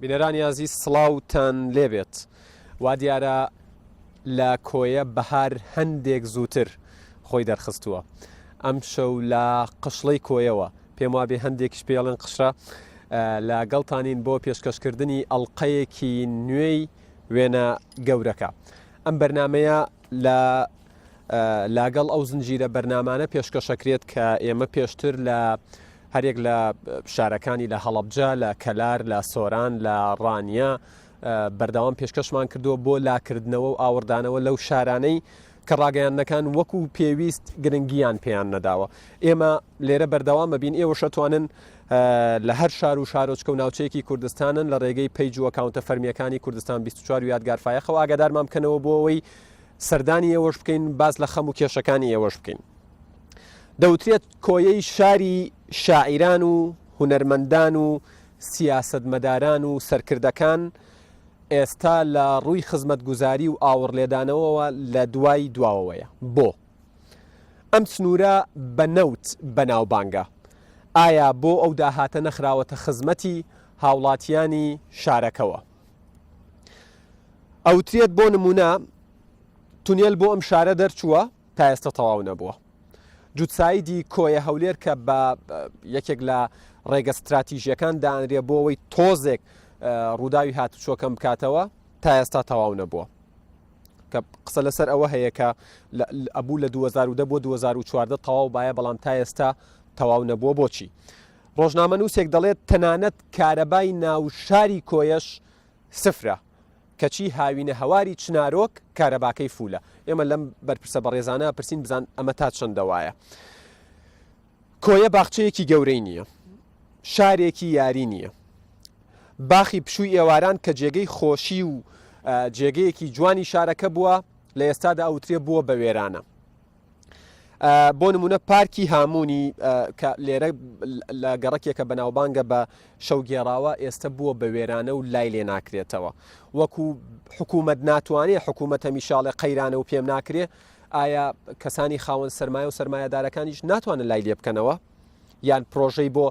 بینەرانی ئازیز سڵاوتان لێبێت. وا دیارە لە کۆیە بەهار هەندێک زووتر خۆی دەرخستووە. ئەمشەو لە قشڵەی کۆیەوە، پێم وابێ هەندێکیش پێڵێن قشرە، لە گەڵتانین بۆ پێشکەشکردنی ئەڵقەیەکی نوێی وێنە گەورەکە. ئەم بەرنامەیە لە لاگەڵ ئەو زنجیرە بەرنامانە پێشکەشەکرێت کە ئێمە پێشتر لە هەریەک لە شارەکانی لە هەڵەبجە، لە کەلار، لە سۆران، لە ڕانیە بەردەوام پێشکەشمان کردووە بۆ لاکردنەوە و ئاوڕدانەوە لەو شارانەی کە ڕاگەیاندنەکان وەکو پێویست گرنگیان پێیان نەداوە. ئێمە لێرە بەردەوام ئەبین، ئێوەش ئەتوانن لە هەر شار و شارۆچکە و ناوچەیەکی کوردستانن لە ڕێگەی page و ئەکاونتە فەرمییەکانی کوردستان 24 و یادگار فایەقەوە ئاگادارمان بکەنەوە بۆ ئەوەی سەردانی ئێوەش بکەین باس لە خەم و کێشەکانی ئێوەش بکەین. دەوترێت کۆیەی شاری شاعیران و هونەرمەندان و سیاسەتمەداران و سەرکردەکان ئێستا لە ڕووی خزمەتگوزاری و ئاوڕلێدانەوەوە لە دوای دواوەیە. بۆ؟ ئەم سنوورە بە نەوت بەناوبانگە، ئایا بۆ ئەو داهاتە نەخراوەتە خزمەتی هاوڵاتیانی شارەکەوە؟ ئەوترێت بۆ نموونە تونێل بۆ ئەم شارە دەرچووە تا ئێستا تەواو نەبووە. جوتسایدی کۆیە هەولێر کە بە یەکێک لە ڕێگە ستراتیژیەکان دانرێ بۆ ئەوەی تۆزێک ڕووداوی هاتوچۆکەم بکاتەوە تا ئێستا تەواو نەبووە. کە قسە لەسەر ئەوە هەیە کە ئەبوو لە 2010 بۆ 2014 تەواو بایە بەڵام تا ئێستا تەواو نەبووە بۆچی؟ ڕۆژنامەنووسێک دەڵێت تەنانەت کارەبای ناو شاری کۆیەش سفرە کەچی هاوینە هەواری چنارۆک کارەباکەی فولە ئێمە لەم بەرپرسە بەڕێزانە پرسین بزان ئەمە تا چەندە وایە کۆیە باخچەیەکی گەورەی نییە شارێکی یاری نییە باخی پشووی ئێواران کە جێگەی خۆشی و جێگەیەکی جوانی شارەکە بووە لە ئێستادا ئەوترێ بووە بە وێرانە بۆ نمونە پارکی هامونی کە لێرە لە گەڕەکێکە بەناوبانگە بە شەوگێڕاوە ئێستا بووە بە وێرانە و لای لێ ناکرێتەوە وەکو حکوومەت ناتوانێت حکوومەت هەمیشاڵێ قەیرانە و پێم ناکرێ ئایا کەسانی خاوەن سرمایە و سرمایەدارەکانیش ناتوانن لای لێ بکەنەوە یان پرۆژەی بۆ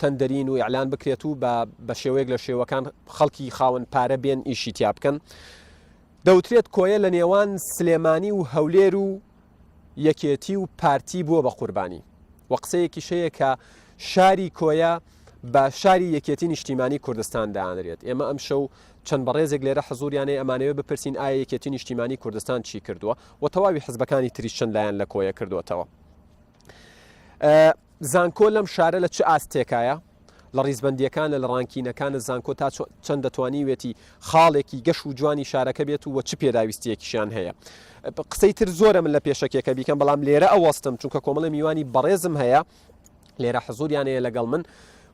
تەندەرین و ئیعلان بکرێت و بە شێوەیەک لە شێوەکان خەڵکی خاوەن پارە بێن ئیشی تیا بکەن دەوترێت کۆیە لە نێوان سلێمانی و هەولێر و یەکێتی و پارتی بووە بە قوربانی و قسەیەکیش هەیە کە شاری کۆیە بە شاری یەکێتی نیشتیمانی کوردستان دانرێت. ئێمە ئەمشەو چەند بەڕێزێک لێرە حزوریانەیە ئەمانەوێت بپرسین ئایا یەکێتی نیشتیمانی کوردستان چی کردووە و تەواوی حزبەکانی تریش چەند لایەن لە کۆیە کردووەتەوە. زانکۆ لەم شارە لە چ ئاستێکایە؟ لە ڕیزبەندییەکانە لە ڕانکینەکانە زانکۆ تا چەند دەتوانیوێتی خاڵێکی گەش و جوانی شارەکە بێت و وە چ پێداویستیەکیشیان هەیە قسەی تر زۆرە من لە پێشەکیەکە بیکەم بەڵام لێرە ئەوەستم چونکە کۆمەڵی میوانی بەڕێزم هەیە لێرە حزوریان هەیە لەگەڵ من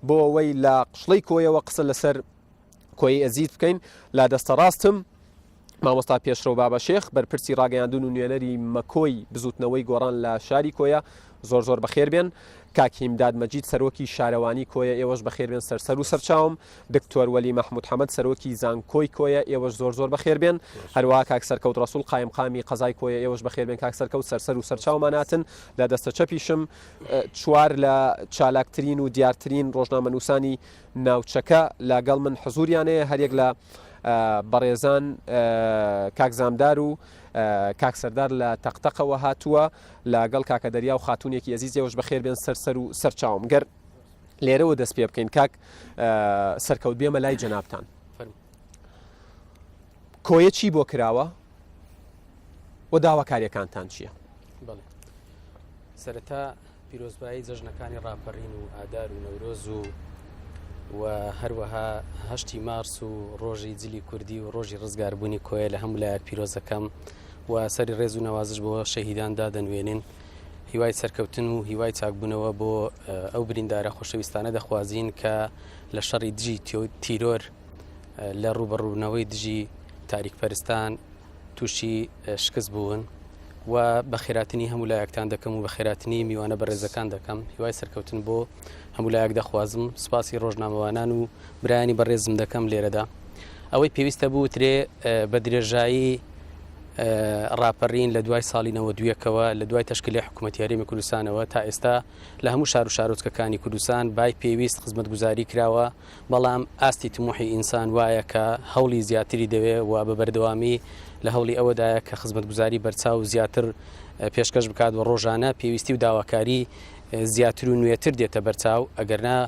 بۆ ئەوەی لە قشڵەی کۆیەوە قسە لەسەر کۆیەی ئەزیز بکەین لە دەستە ڕاستم مامۆستا پێشرەو بابە شێخ بەرپرسی ڕاگەیاندن و نوێنەری مەکۆی بزوتنەوەی گۆڕان لە شاری کۆیە زۆر زۆر بەخێر بێن کاک هیمداد مەجید سەرۆکی شارەوانی کۆیە ئێوەش بەخێر بێن سەر سەر و سەرچاوم دکتۆر وەلی مەحمود حەمەد سەرۆکی زانکۆی کۆیە ئێوەش زۆر زۆر بەخێر بێن هەروەها کاک سەرکەوت ڕەسوڵ قایمقامی قەزای کۆیە ئێوەش بەخێر بێن کاک سەرکەوت سەر سەر و سەرچاومان هاتن لە دەستە چەپیشم چوار لە چالاکترین و دیارترین ڕۆژنامەنووسانی ناوچەکە لەگەڵ من حزوریان هەیە هەریەک لە بەڕێزان کاک زامدار و کاک سەردار لە تەقتەقەوە هاتووە لەگەڵ کاکە دەریا و خاتونێکی ئەزیز ئێوەش بەخێر بێن سەر سەر و سەرچاوم گەر لێرەوە دەست پێ بکەین کاک سەرکەوت بێمە لای جەنابتان کۆیە چی بۆ کراوە و داواکاریەکانتان چییە؟ سەرەتا پیرۆزبایی جەژنەکانی ڕاپەڕین و ئادار و نەورۆز و و هەروەها هەشتی مارس و ڕۆژی جلی کوردی و ڕۆژی ڕزگاربوونی کۆیە لە هەموو لایەک پیرۆزەکەم و سەری ڕێز و نەوازش بۆ شەهیدان دادەنوێنین هیوای سەرکەوتن و هیوای چاکبوونەوە بۆ ئەو بریندارە خۆشەویستانە دەخوازین کە لە شەڕی دژی تیرۆر لە ڕووبەڕوونەوەی دژی تاریکپەرستان تووشی شکست بوون و بەخێراتنی هەموو لایەکتان دەکەم و بەخێراتنی میوانە بەڕێزەکان دەکەم هیوای سەرکەوتن بۆ هەموو لایەک دەخوازم سوپاسی ڕۆژنامەوانان و برایانی بەڕێزم دەکەم لێرەدا ئەوەی پێویستە بوترێ بە درێژایی ڕاپەرین لە دوای ساڵی 91ەوە لە دوای تەشکیلی حکوومەتی هەرێمی کوردستانەوە تا ئێستا لە هەموو شار و شارۆچکەکانی کوردستان بای پێویست خزمەتگوزاری کراوە، بەڵام ئاستی تموحی ئینسان وایە کە هەوڵی زیاتری دەوێ و بە بەردەوامی لە هەوڵی ئەوەدایە کە خزمەتگوزاری بەرچاو و زیاتر پێشکەش بکات و ڕۆژانە پێویستی و داواکاری زیاتر و نوێتر دێتە بەرچاو ئەگەرنا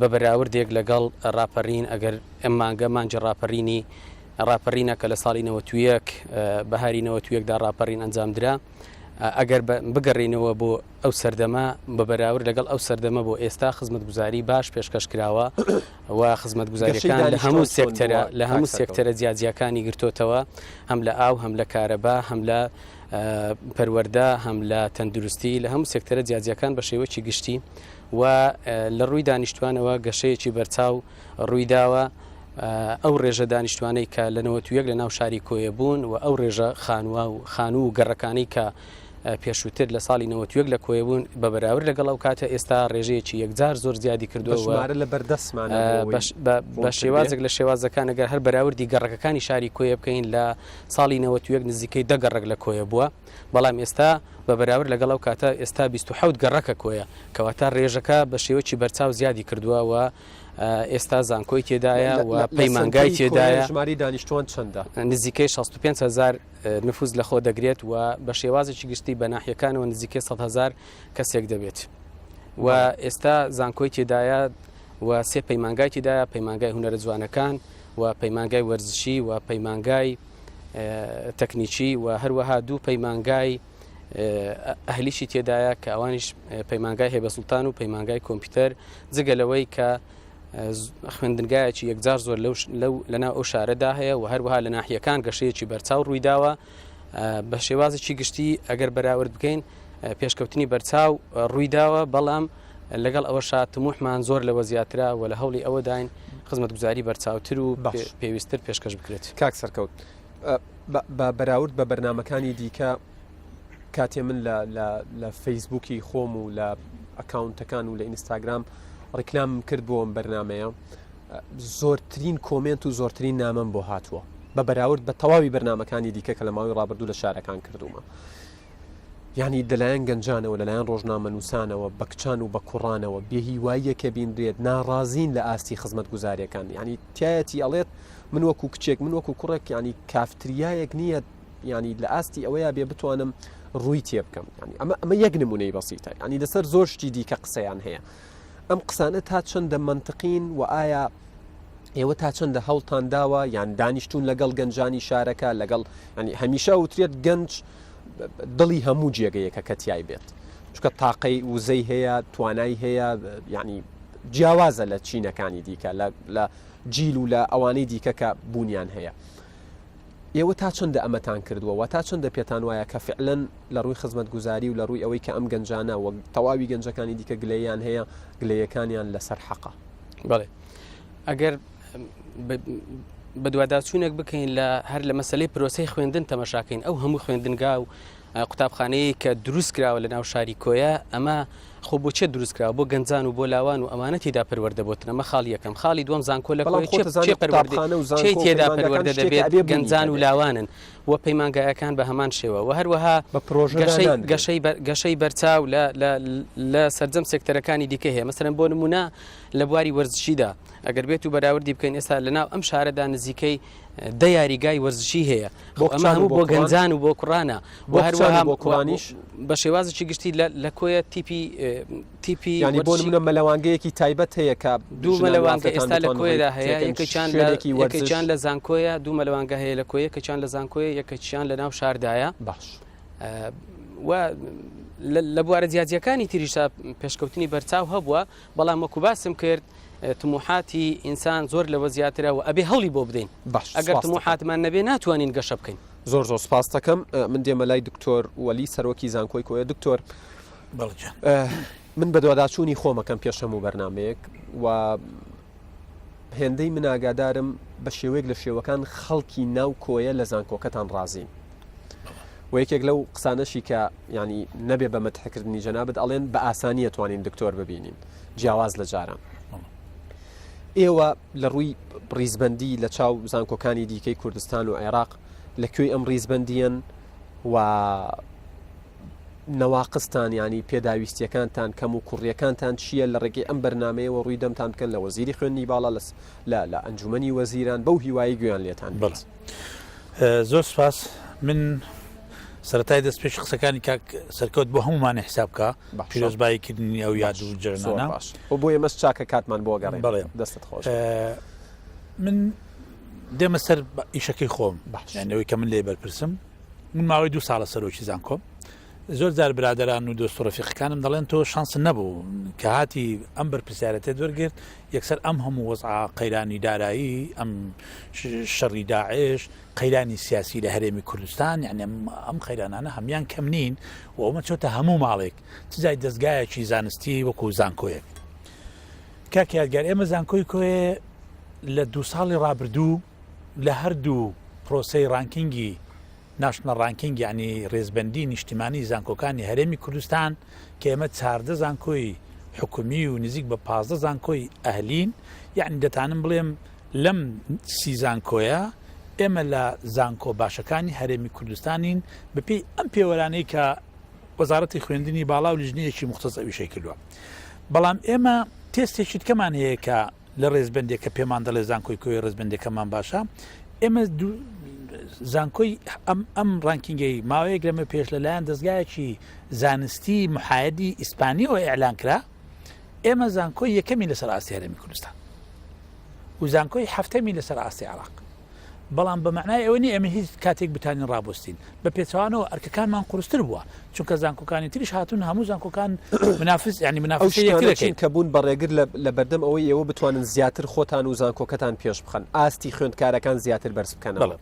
بە بەراوردێک لەگەڵ ڕاپەرین ئەگەر ئەم مانگە مانگی ڕاپەرینی ڕاپەرینە کە لە ساڵی 91 بەهاری 91 دا ڕاپەرین ئەنجامدرا ئەگەر بگەڕێینەوە بۆ ئەو سەردەمە بە بەراورد لەگەڵ ئەو سەردەمە بۆ ئێستا خزمەتگوزاری باش پێشکەش کراوە و خزمەتگوزاریەکان لە هەموو سێکتەرە لە هەموو سێکتەرە جیاجیاکانی گرتوتەوە هەم لە ئاو هەم لە کارەبا هەم لە پەروەردە هەم لە تەندروستی لە هەموو سێکتەرە جیاجیاکان بە شێوەیەکی گشتی و لە ڕووی دانیشتوانەوە گەشەیەکی بەرچاو ڕوویداوە ئەو ڕێژە دانیشتوانەی کە لە 91 لە ناو شاری کۆیە بوون و ئەو ڕێژە خانووە و خانوو و گەڕەکانەی کە پێشووتر لە ساڵی 91 لە کۆیە بوون بە بەراورد لەگەڵ ئەو کاتە ئێستا ڕێژەیەکی یەکجار زۆر زیادی کردووە و ژمارە لە بەردەستمانە بۆ ئەوەی بە شێوازێک لە شێوازەکان ئەگەر هەر بەراوردی گەڕەکەکانی شاری کۆیە بکەین لە ساڵی 91 نزیکەی دە گەڕەک لە کۆیە بووە بەڵام ئێستا بە بەراورد لەگەڵ ئەو کاتە ئێستا 27 گەڕەکە کۆیە کەواتە ڕێژەکە بە شێوەیەکی بەرچاو زیادی کردووە و ئێستا زانکۆی تێدایە و پەیمانگای تێدایە. ژمارەی دانیشتوان چەندە؟ نزیکەی 65 هەزار نفوس لەخۆ دەگرێت و بە شێوازێکی گشتی بە ناحیەکانەوە نزیکەی 100 هەزار کەسێک دەبێت و ئێستا زانکۆی تێدایە و سێ پەیمانگای تێدایە پەیمانگای هونەرە جوانەکان و پەیمانگای وەرزشی و پەیمانگای تەکنیکی و هەروەها دوو پەیمانگای ئەهلیشی تێدایە کە ئەوانیش پەیمانگای هێبە سوڵتان و پەیمانگای کۆمپیوتەر جگە لەوەی کە خوێندنگایەکی یەکجار زۆر لەو لەناو ئەو شارەدا هەیە و هەروەها لە ناحیەکان گەشەیەکی بەرچاو ڕوویداوە بە شێوازێکی گشتی ئەگەر بەراورد بکەین پێشکەوتنی بەرچاو ڕوویداوە بەڵام لەگەڵ ئەوەشا تموحمان زۆر لەوە زیاترە و لە هەوڵی ئەوەداین خزمەتگوزاری بەرچاوتر و پێویستتر پێشکەش بکرێت. کاک سەرکەوت بە بەراورد بە بەرنامەکانی دیکە کاتێ من لە لە لە فەیسبووکی خۆم و لە ئەکاونتەکان و لە ئینستاگرام ڕیکلامم کرد بۆ ئەم بەرنمەیە زۆرترین کۆمێنت و زۆرترین نامەم بۆ هاتووە بە بەراورد بە تەواوی بەرنمەکانی دیکە کە لە ماوەی ڕابردوو لە شارەکان کردومە یانی لەلایەن گەنجانەوە لەلایەن ڕۆژنامەنووسانەوە بە کچان و بە کوڕانەوە بێهیواییەکە بینرێت ناڕازین لە ئاستی خزمەتگوزاریەکان یعنی تایەتی ئەڵێت من وەکو کچێک من وەکو کوڕێک ینی کافتریایەک نییە ینی لە ئاستی ئەوەیە بێ بتوانم ڕووی تێ بکەم ینی ئەمە ئەمە یەک نمونەی بەسیتە ینی لەسەر زۆر شتی دیکە قسەیان هەیە ئەم قسانە تا چەندە منطقین و ئایا ئێوە تا چەندە هەوڵتان داوە یان دانیشتون لەگەڵ گەنجانی شارەکە لەگەڵ ینی هەمیشە وترێت گەنج دڵی هەموو جێگەیەکە کە تیای بێت چونکە تاقەی وزەی هەیە توانای هەیە یعنی جیاوازە لە چینەکانی دیکە لە جیل و لە ئەوانەی دیکە کە بوونیان هەیە ئێوە تا چەندە ئەمەتان کردووە و تا چەندە پێتان وایە کە فعلەن لە ڕووی خزمەتگوزاری و لە ڕووی ئەوەی کە ئەم گەنجانە وەک تەواوی گەنجەکانی دیکە گلەیان هەیە گلەیەکانیان لەسەر حەقە بەڵێ ئەگەر بەدواداچوونێک بکەین لە هەر لە مەسلەی پرۆسەی خوێندن تەمەشاکەین ئەو هەموو خوێندنگا و قوتابخانەیە کە دروست کراوە لە ناو شاری کۆیە ئەمە خۆ بۆ چێ دروست کراوە بۆ گەنجان و بۆ لاوان و ئەمانە تێدا پەروەردە بۆتن ئەمە خاڵی یەکەم خاڵی دووەم زانکۆ لە کۆیە چێ پەروەردە چێ تێدا پەروەردە دەبێت گەنجان و لاوانن و پەیمانگایەکان بە هەمان شێوە و هەروەها گەشەی گەشەی گەشەی بەرچاو لە لە سەرجەم سێکتەرەکانی دیکە هەیە مەسەلەن بۆ نمونە لە بواری وەرزشیدا ئەگەر بێت و بەراوردی بکەین ئێستا لەناو ئەم شارەدا نزیکەی دە یاریگای وەرزشی هەیە بۆ ئەمە هەموو بۆ گەنجان و بۆ کوڕانە بۆ هەروەها بۆ کوڕانیش بە شێوازێکی گشتی لە کۆیە تیپی تیپی ینی بۆ منە مەلەوانگەیەکی تایبەت هەیە کە دوو مەلەوانگە ئێستا لە کۆیەدا هەیە یەکێکیان یەکێکیان لە زانکۆیە دوو مەلەوانگە هەیە لە کۆیە یەکێکیان لە زانکۆیە یەکێکیان لە ناو شاردایە باش و لە بوارە جیاجیەکانی تریشا پێشکەوتنی بەرچاو هەبووە بەڵام وەکو باسم کرد تموحاتی ئینسان زۆر لەوە زیاترە و ئەبێ هەوڵی بۆ بدەین باش ئەگەر تموحاتمان نەبێ ناتوانین گەشە بکەین. زۆر زۆر سپاست دەکەم من دێمە لای دکتۆر وەلی سەرۆکی زانکۆی کۆیە دکتۆر من بەدواداچوونی خۆمەکەم پێش هەموو بەرنمەیەک و هێندەی من ئاگادارم بە شێوەیەک لە شێوەکان خەڵکی ناو کۆیە لە زانکۆکەتان ڕازین و یەکێک لەو قسانەشی کە ینی نەبێ بە مەتحکردنی جەنابت ئەڵێن بە ئاسانیە توانین دکتۆر ببینین جیاواز لە جاران. ئێوە لە ڕووی ڕیزبەندی لە چاو زانکۆکانی دیکەی کوردستان و عێراق لە کوێی ئەم ڕیزبەندیەن و نەواقستان یانی پێداویستیەکانتان کەم و کوڕیەکانتان چییە لە ڕێگەی ئەم بەرنمەیەوە ڕووی دەمتان بکەن لە وەزیری خوێندنی باڵا لە لە ئەنجومەنی وەزیران بەو هیوایی گوێیان لێتان بێت. زۆر سپاس من سەرەتای دەست پێش قسەکانی کاک سەرکەوت بۆ هەمومانی حساب بکە پیرۆزبایی کردنی ئەو یاد و جەژنانە و بۆ ئێمەش چاکە کاتمان بۆ گەڕێ بەڵێ دەستت خۆش من دێمە سەر ئیشەکەی خۆم یانەوەی کە من لێ بەرپرسم من ماوەی دو ساڵە سەرۆکی زانکۆم زۆر جار برادران و دۆست و ڕەفیقەکانم دەڵێن تۆ شانس نەبوو کە هاتی ئەم بەرپرسیارەتێت وەرگرت یەکسەر ئەم هەموو وەزعە قەیرانی دارایی ئەم شەڕی داعش قەیرانی سیاسی لە هەرێمی کوردستان یعنی ئەم قەیرانانە هەمان کەم نین و ئەومە چۆتە هەموو ماڵێک چ جای دەستگایەکی زانستی وەکو زانکۆیەک کاک یادگار ئێمە زانکۆی کۆیە لە دوو ساڵی ڕابردوو لە هەردوو پرۆسەی ranking ی national ranking یانی ڕێزبەندی نیشتیمانی زانکۆکانی هەرێمی کوردستان کە ئێمە 14 زانکۆی حکومی و نزیک بە 15 زانکۆی ئەهلین یعنی دەتانم بڵێم لەم سی زانکۆیە ئێمە لە زانکۆ باشەکانی هەرێمی کوردستانین بەپێی ئەم پێوەرانەی کە وەزارەتی خوێندنی باڵا و لیژنەیەکی مختص ئەویشەی کردووە بەڵام ئێمە تێستێکی تکەمان هەیە کە لە ڕێزبەندێک کە پێمان دەڵێ زانکۆی کۆیە ڕێزبەندەکەمان باشە ئێمە زانکۆی ئەم ئەم ranking ەی ماوەیەک لەمە پێش لەلایەن دەستگایەکی زانستی محایدی ئیسپانیەوە ئیعلان کرا ئێمە زانکۆی یەکەمی لەسەر ئاستی هەرێمی کوردستان و زانکۆی هەفتەمی لەسەر ئاستی عراق بەڵام بە مەعنای ئەوە نییە ئێمە هیچ کاتێک بتانین ڕابوەستین، بە پێچەوانەوە ئەرکەکانمان قورستر بووە، چونکە زانکۆکانی تریش هاتوون هەموو زانکۆکان منافس یانی ئەو منافسەی یەکتر شتانە چین کە بوون بە ڕێگر لە لە بەردەم ئەوەی ئێوە بتوانن زیاتر خۆتان و زانکۆکەتان پێش بخەن، ئاستی خوێندکارەکان زیاتر بەرز بکەنەوە؟ بەڵێ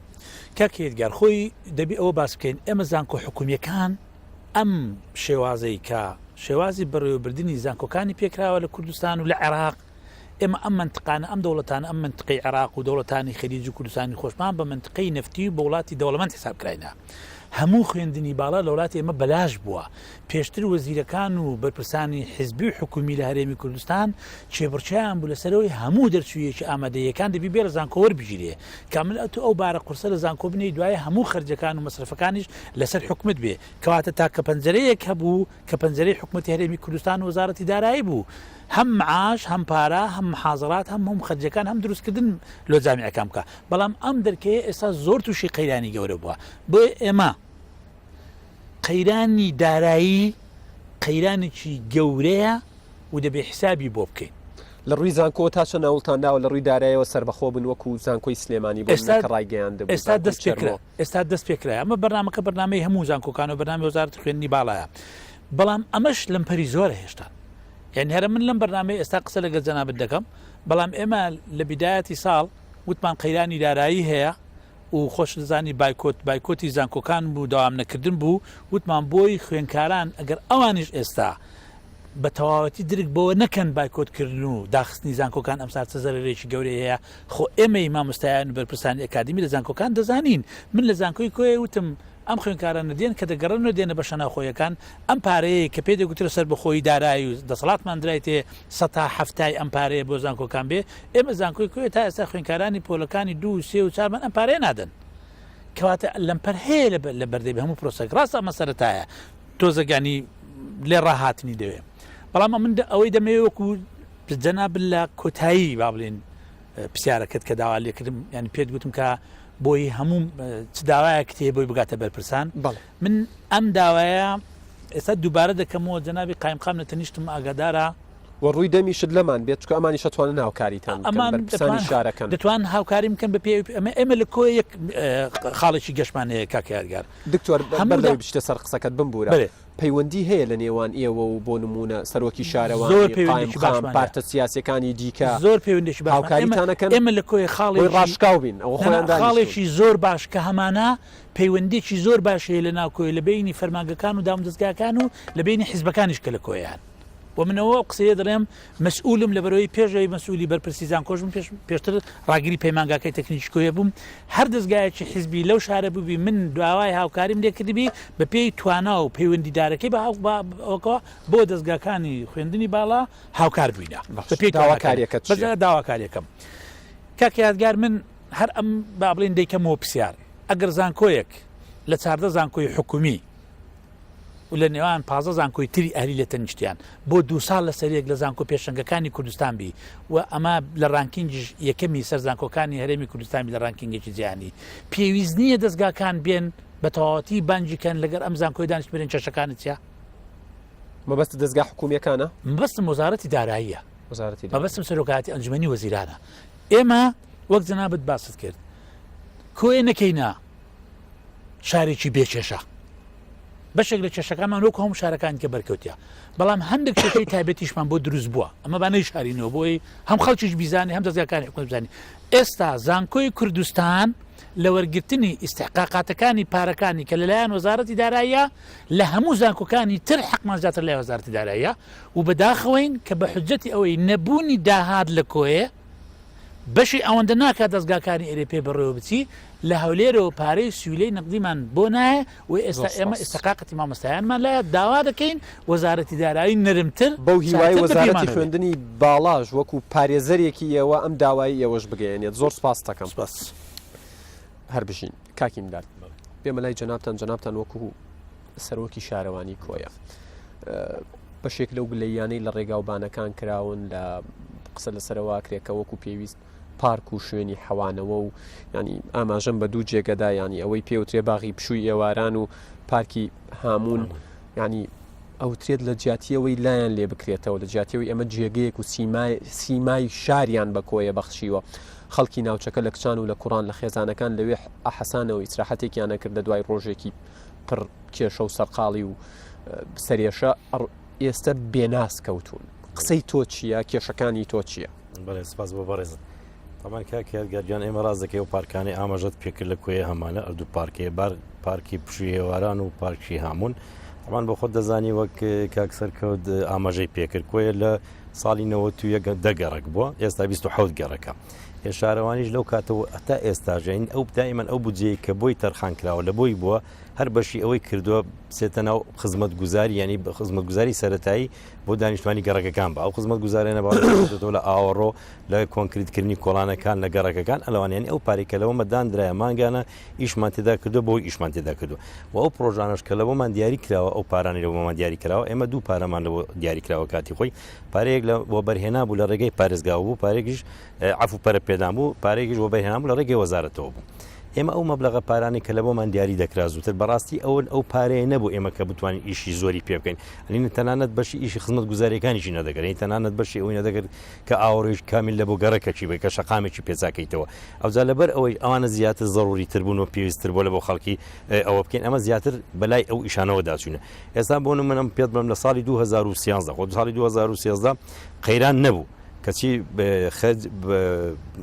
کاک یەدگار خۆی دەبی ئەوە باس بکەین ئێمە زانکۆ حکومییەکان ئەم شێوازەی کە شێوازی بەڕێوەبردنی زانکۆکانی پێکراوە لە کوردستان و لە عێراق ئێمە ئەم مەنتقانە، ئەم دەوڵەتانە، ئەم مەنتقەی عێراق و دەوڵەتانی خەلیج و کوردستانی خۆشمان بە مەنتقەی نەفتی و بە وڵاتی دەوڵەمەند حساب کراینە. هەموو خوێندنی باڵا لە وڵاتی ئێمە بەلاش بووە. پێشتر وەزیرەکان و بەرپرسانی حزبی و حکومی لە هەرێمی کوردستان کێبڕکێیان بوو لەسەرەوەی هەموو دەرچوویەکی ئامادەییەکان دەبی بێ لە زانکۆ وەربگیرێ. کە من ئەتۆ ئەو بارە قورسە لە زانکۆ بنێی دوایە هەموو خەرجەکان و مەسرەفەکانیش لەسەر حکومەت بێ. کەواتە تاکە پەنجەرەیەک هەبوو کە پەنجەرەی حکومەتی هەرێمی کوردستان و وەزارەتی دارایی بوو هەم معاش هەم پارە هەم محازرات هەم هەم خەرجەکان هەم دروستکردن لۆ جامیعەکان بکە بەڵام ئەم دەرکەیە ئێستا زۆر تووشی قەیرانی گەورە بووە بۆیە ئێمە قەیرانی دارایی قەیرانێکی گەورەیە و دەبێ حسابی بۆ بکەین. لە ڕووی زانکۆوە تا چەند هەوڵتان داوە لە ڕووی دارایەوە سەربەخۆ بن وەکو زانکۆی سلێمانی بۆ نمونە کە ڕایگەیاندبوو ئێستا دەست پێکرا ئێستا دەست پێکرا ئەمە بەرنامەکە بەرنامەی هەموو زانکۆکان و بەرنامەی وەزارەتی خوێندنی باڵایە بەڵام ئەمەش لەمپەری زۆرە هێشتا یعنی هەرە من لەم بەرنامەی ئێستا قسە لەگەڵ جەنابت دەکەم بەڵام ئێمە لە بیدایەتی ساڵ وتمان قەیرانی دارایی هەیە و خۆش دەزانی بایکۆت بایکۆتی زانکۆکان بوو داوام نەکردن بوو وتمان بۆی خوێنکاران ئەگەر ئەوانیش ئێستا بە تەواوەتی درک بەوە نەکەن بایکۆت کردن و داخستنی زانکۆکان ئەمساڵ چ زەرەرێکی گەورەی هەیە، خۆ ئێمەی مامۆستایان و بەرپرسانی ئەکادیمی لە زانکۆکان دەزانین، من لە زانکۆی کۆیە وتم ئەم خوێندکارانە دێن کە دەگەڕێنەوە دێنە بەشە ناوخۆیەکان، ئەم پارەیەی کە پێی دەگوترێ سەربەخۆیی دارایی و دەسەڵاتمان درایتێ سەتا حەفتای ئەم پارەیە بۆ زانکۆکان بێ، ئێمە زانکۆی کۆیە تا ئێستا خوێندکارانی پۆلەکانی دوو و سێ و چارمان ئەم پارەیە نادەن. کەواتە لەمپەر هەیە لە بەردەمی هەموو پرۆسەک، ڕاستە ئەمە سەرەتایە، تۆزێک یانی لێ ڕاهاتنی دەوێ بەڵام ئەمن ئەوەی دەمەوێ وەکو جەناب لە کۆتایی با بڵێن پرسیارەکەت کە داوا لێکردم ینی پێت گوتم کە بۆی هەموو چ داوایە کتێ بۆی بگاتە بەرپرسان من ئەم داوایە ئێستا دووبارە دەکەمەوە جەنابی قایمقام لە تەنیشتم ئاگادارە و ڕووی دەمیشت لەمان بێت چونکە ئەمانیش ئەتوانن هاوکاریتان بکەن ئەمان بەرپرسانی شارەکەن. دەتوان هاوکاریم بکەن بە پێی ئەمە ئێمە لە کۆیە یەک خاڵێکی گەشمان هەیە کاک یادگار دکتۆر بەر هەموو لەوەی بچیتە سەر قسەکەت بمبورە بەێ. پەیوەندی هەیە لە نێوان ئێوە و بۆ نموونە سەرۆکی زۆر شارەوانی پەیوەندێکی قایمقام باشمان هەیە پارتە سیاسیەکانی دیکە زۆر پەیوەندێکی باشمان ئێمە هاوکاریتان ئەکەن ئێمە لە کۆیە بۆی خاڵێکی ڕاشکاو بین ئەوە نا نا خۆیان دانیشتوون. خاڵێکی زۆر باش کە هەمانە پەیوەندێکی زۆر باش هەیە لە ناو کۆیە لە بەینی فەرمانگەکان و دامودەزگاکان و لە بەینی حیزبەکانیش کە لە کۆیە هەن. بۆ منەوە ئەو قسەیە دەڵێم مەسئولم لەبەرەوەی پێش ئەوەی مەسئولی بەرپرسی زانکۆش بووم پێش پێشتر ڕاگری پەیمانگاکەی تەکنیکی کۆیە بووم هەر دەزگایەکی حیزبی لەو شارە بووبی من داوای هاوکاریم لێ کردبی بە پێی توانا و پەیوەندیدارەکەی بە هاو بە ئەوەکەوە بۆ دەزگاکانی خوێندنی باڵا هاوکار بووینە باش بە پێی تواناکانی داواکاریەکەت بەس چییە؟ داواکاریەکەم کاک یادگار من هەر ئەم با بڵێین دەیکەمەوە پرسیار ئەگەر زانکۆیەک لە 14 زانکۆی حکومی و لە نێوان 15 زانکۆی تری ئەهلی لە تەنیشتیان بۆ دوو ساڵ لەسەر یەک لە زانکۆ پێشەنگەکانی کوردستان بی و ئەمە لە ranking یش یەکەمی سەر زانکۆکانی هەرێمی کوردستان بی لە ranking ێکی جیهانی پێویست نییە دەزگاکان بێن بە تەواوەتی بانگی کەن لەگەر ئەم زانکۆی دانیشت برێن کێشەکانت چیە؟ مەبەست دەزگا حکومیەکانە؟ مەبەستم وەزارەتی داراییە وەزارەتی دارایی. مەبەستم سەرۆکایەتی ئەنجومەنی وەزیرانە ئێمە وەک جەنابت باست کرد کۆیە نەکەینە شارێکی بێ کێشە بەشێک لە کێشەکانمان وەکو هەموو شارەکانی کە بەرکەوتە بەڵام هەندێک کێشەی تایبەتیشمان بۆ دروست بووە ئەمە با نەیشارینەوە بۆی هەم خەڵکیش بیزانێ هەم دەزگاکانی حکومەت بزانێ ئێستا زانکۆی کوردستان لە وەرگرتنی ئیستحقاقاتەکانی پارەکانی کە لەلایەن وەزارەتی داراییە لە هەموو زانکۆکانی تر حەقمان زیاتر لای وەزارەتی داراییە و بەداخەوەین کە بە حجەتی ئەوەی نەبوونی داهات لە کۆیە بەشی ئەوەندە ناکات دەزگاکانی ئێرەی پێ بەڕێوە بچی، لە هەولێرەوە پارەی سیولەی نەقدیمان بۆ نایە و ئێستا زۆر ئێمە سوپاس. ئیستحقاقەتی مامۆستایانمان لایە داوا دەکەین وەزارەتی دارایی نەرمتر بەو هیوای چاکتر بە وەزارەتی پێمانەوە بێ. خوێندنی باڵاش وەکو پارێزەرێکی ئێوە ئەم داوایەی ئێوەش بگەیەنێت. زۆر سوپاست دەکەم. سوپاس. هەر بژین. کاک ئیمداد بێمە لای جەنابتان، جەنابتان وەکو سەرۆکی شارەوانی کۆیە بەشێک لەو گلەییانەی لە ڕێگاوبانەکان کراون لە قسە لەسەرەوە کرێت کە وەکو پێویست پارک و شوێنی حەوانەوە و ینی ئاماژەم بە دوو جێگەدا ینی ئەوەی پێوترێ باغی پشووی ئێواران و پارکی هامون ینی ئەوترێت لە جیاتیەوەی لایەن لێ بکرێتەوە لە جیاتیەوەی ئەمە جێگەیەک و سیمای سیمای شاریان بە کۆیە بەخشیوە خەڵکی ناوچەکە لە کچان و لە کوڕان لە خێزانەکان لەوێ ئەحەسانەوە ئیسراحەتێکیانە کرد لە دوای ڕۆژێکی پڕ کێشە و سەرقاڵی و سەرێشە ئێستا بێناز کەوتون قسەی تۆ چییە کێشەکانی تۆ چییە؟ بەڵێ سپاس بۆ بەڕێزت تامان کاک یادگار گیان ئێمە ڕاست دەکەی و پارکانەی ئاماژەت پێکرد لە کۆیە هەمانە ئەردوو پارکەیە بار پارکی پشووی هێواران و پارکی هامون تامان بۆ خۆت دەزانی وەک کاک سەرکەوت ئاماژەی پێکرد کۆیە لە ساڵی 91 دە گەڕک بووە ئێستا 27 گەڕەکە شارەوانیش لەو کاتەوە هەتا ئێستا ژین ئەو دائیمەن ئەو بودجەیە کە بۆی تەرخان کراوە لە بۆی بووە هەر بەشی ئەوەی کردووە بچێتە ناو خزمەتگوزاری ینی خزمەتگوزاری سەتایی بۆ دانیشتوانی گەڕەکەکان بە ئەو خزمەتگوزارانە باڵەوە لە ئاوەڕۆ لە کۆنکریتکردنی کۆڵانەکان لە گەڕەکەکان ئەلوانیانی ئەو پارەی کە لەوەمە دانرایە مانگانە ئیشمان تێدا کردو بۆ ئیشمان تێدا کردو و ئەو پرۆژانش کە لەوەمان دیاری کراوە ئەو پارانی لەوەمان دیاری کراوە ئێمە دوو پارەمان لەوە دیاری کراوە کاتی خۆی پارەیەک لە وەبەرهێنا بوو لە ڕێگەی پارێزگاوە بوو پارێکیش عەفو پەرە پێدان بوو پارەیەکیش وەبەرهێنان بوو لە ڕێگەی وەزارەتەوە بوو ئێمە ئەو مەبلەغە پارانەی کە لە بۆمان دیاری دەکرا زووتر بەڕاستی ئەوە ئەو پارەیە نەبوو ئێمە کە بتوانین ئیشی زۆری پێ بکەین ئەلینە تەنانەت بەشی ئیشی خزمەت گوزاریەکانیشی نەدەکرد تەنانەت بەشی ئەوەی نەدەکرد کە ئاوڕێژ کامیل لە بۆ گەڕەکەکی بێ کە شەقامێکی پێچاکەیتەوە ئەوجا لەبەر ئەوەی ئەوانە زیاتر زەڕوری تر بوون و پێویستتر بۆ لە بۆ خەڵکی ئەوە بکەین ئەمە زیاتر بەلای ئەو ئیشانەوە داچوینە ئێستا بۆ نمونە پێت بڵێم لە ساڵی 2013 خۆ ساڵی 2013 قەیران نەبوو کەچی خەرج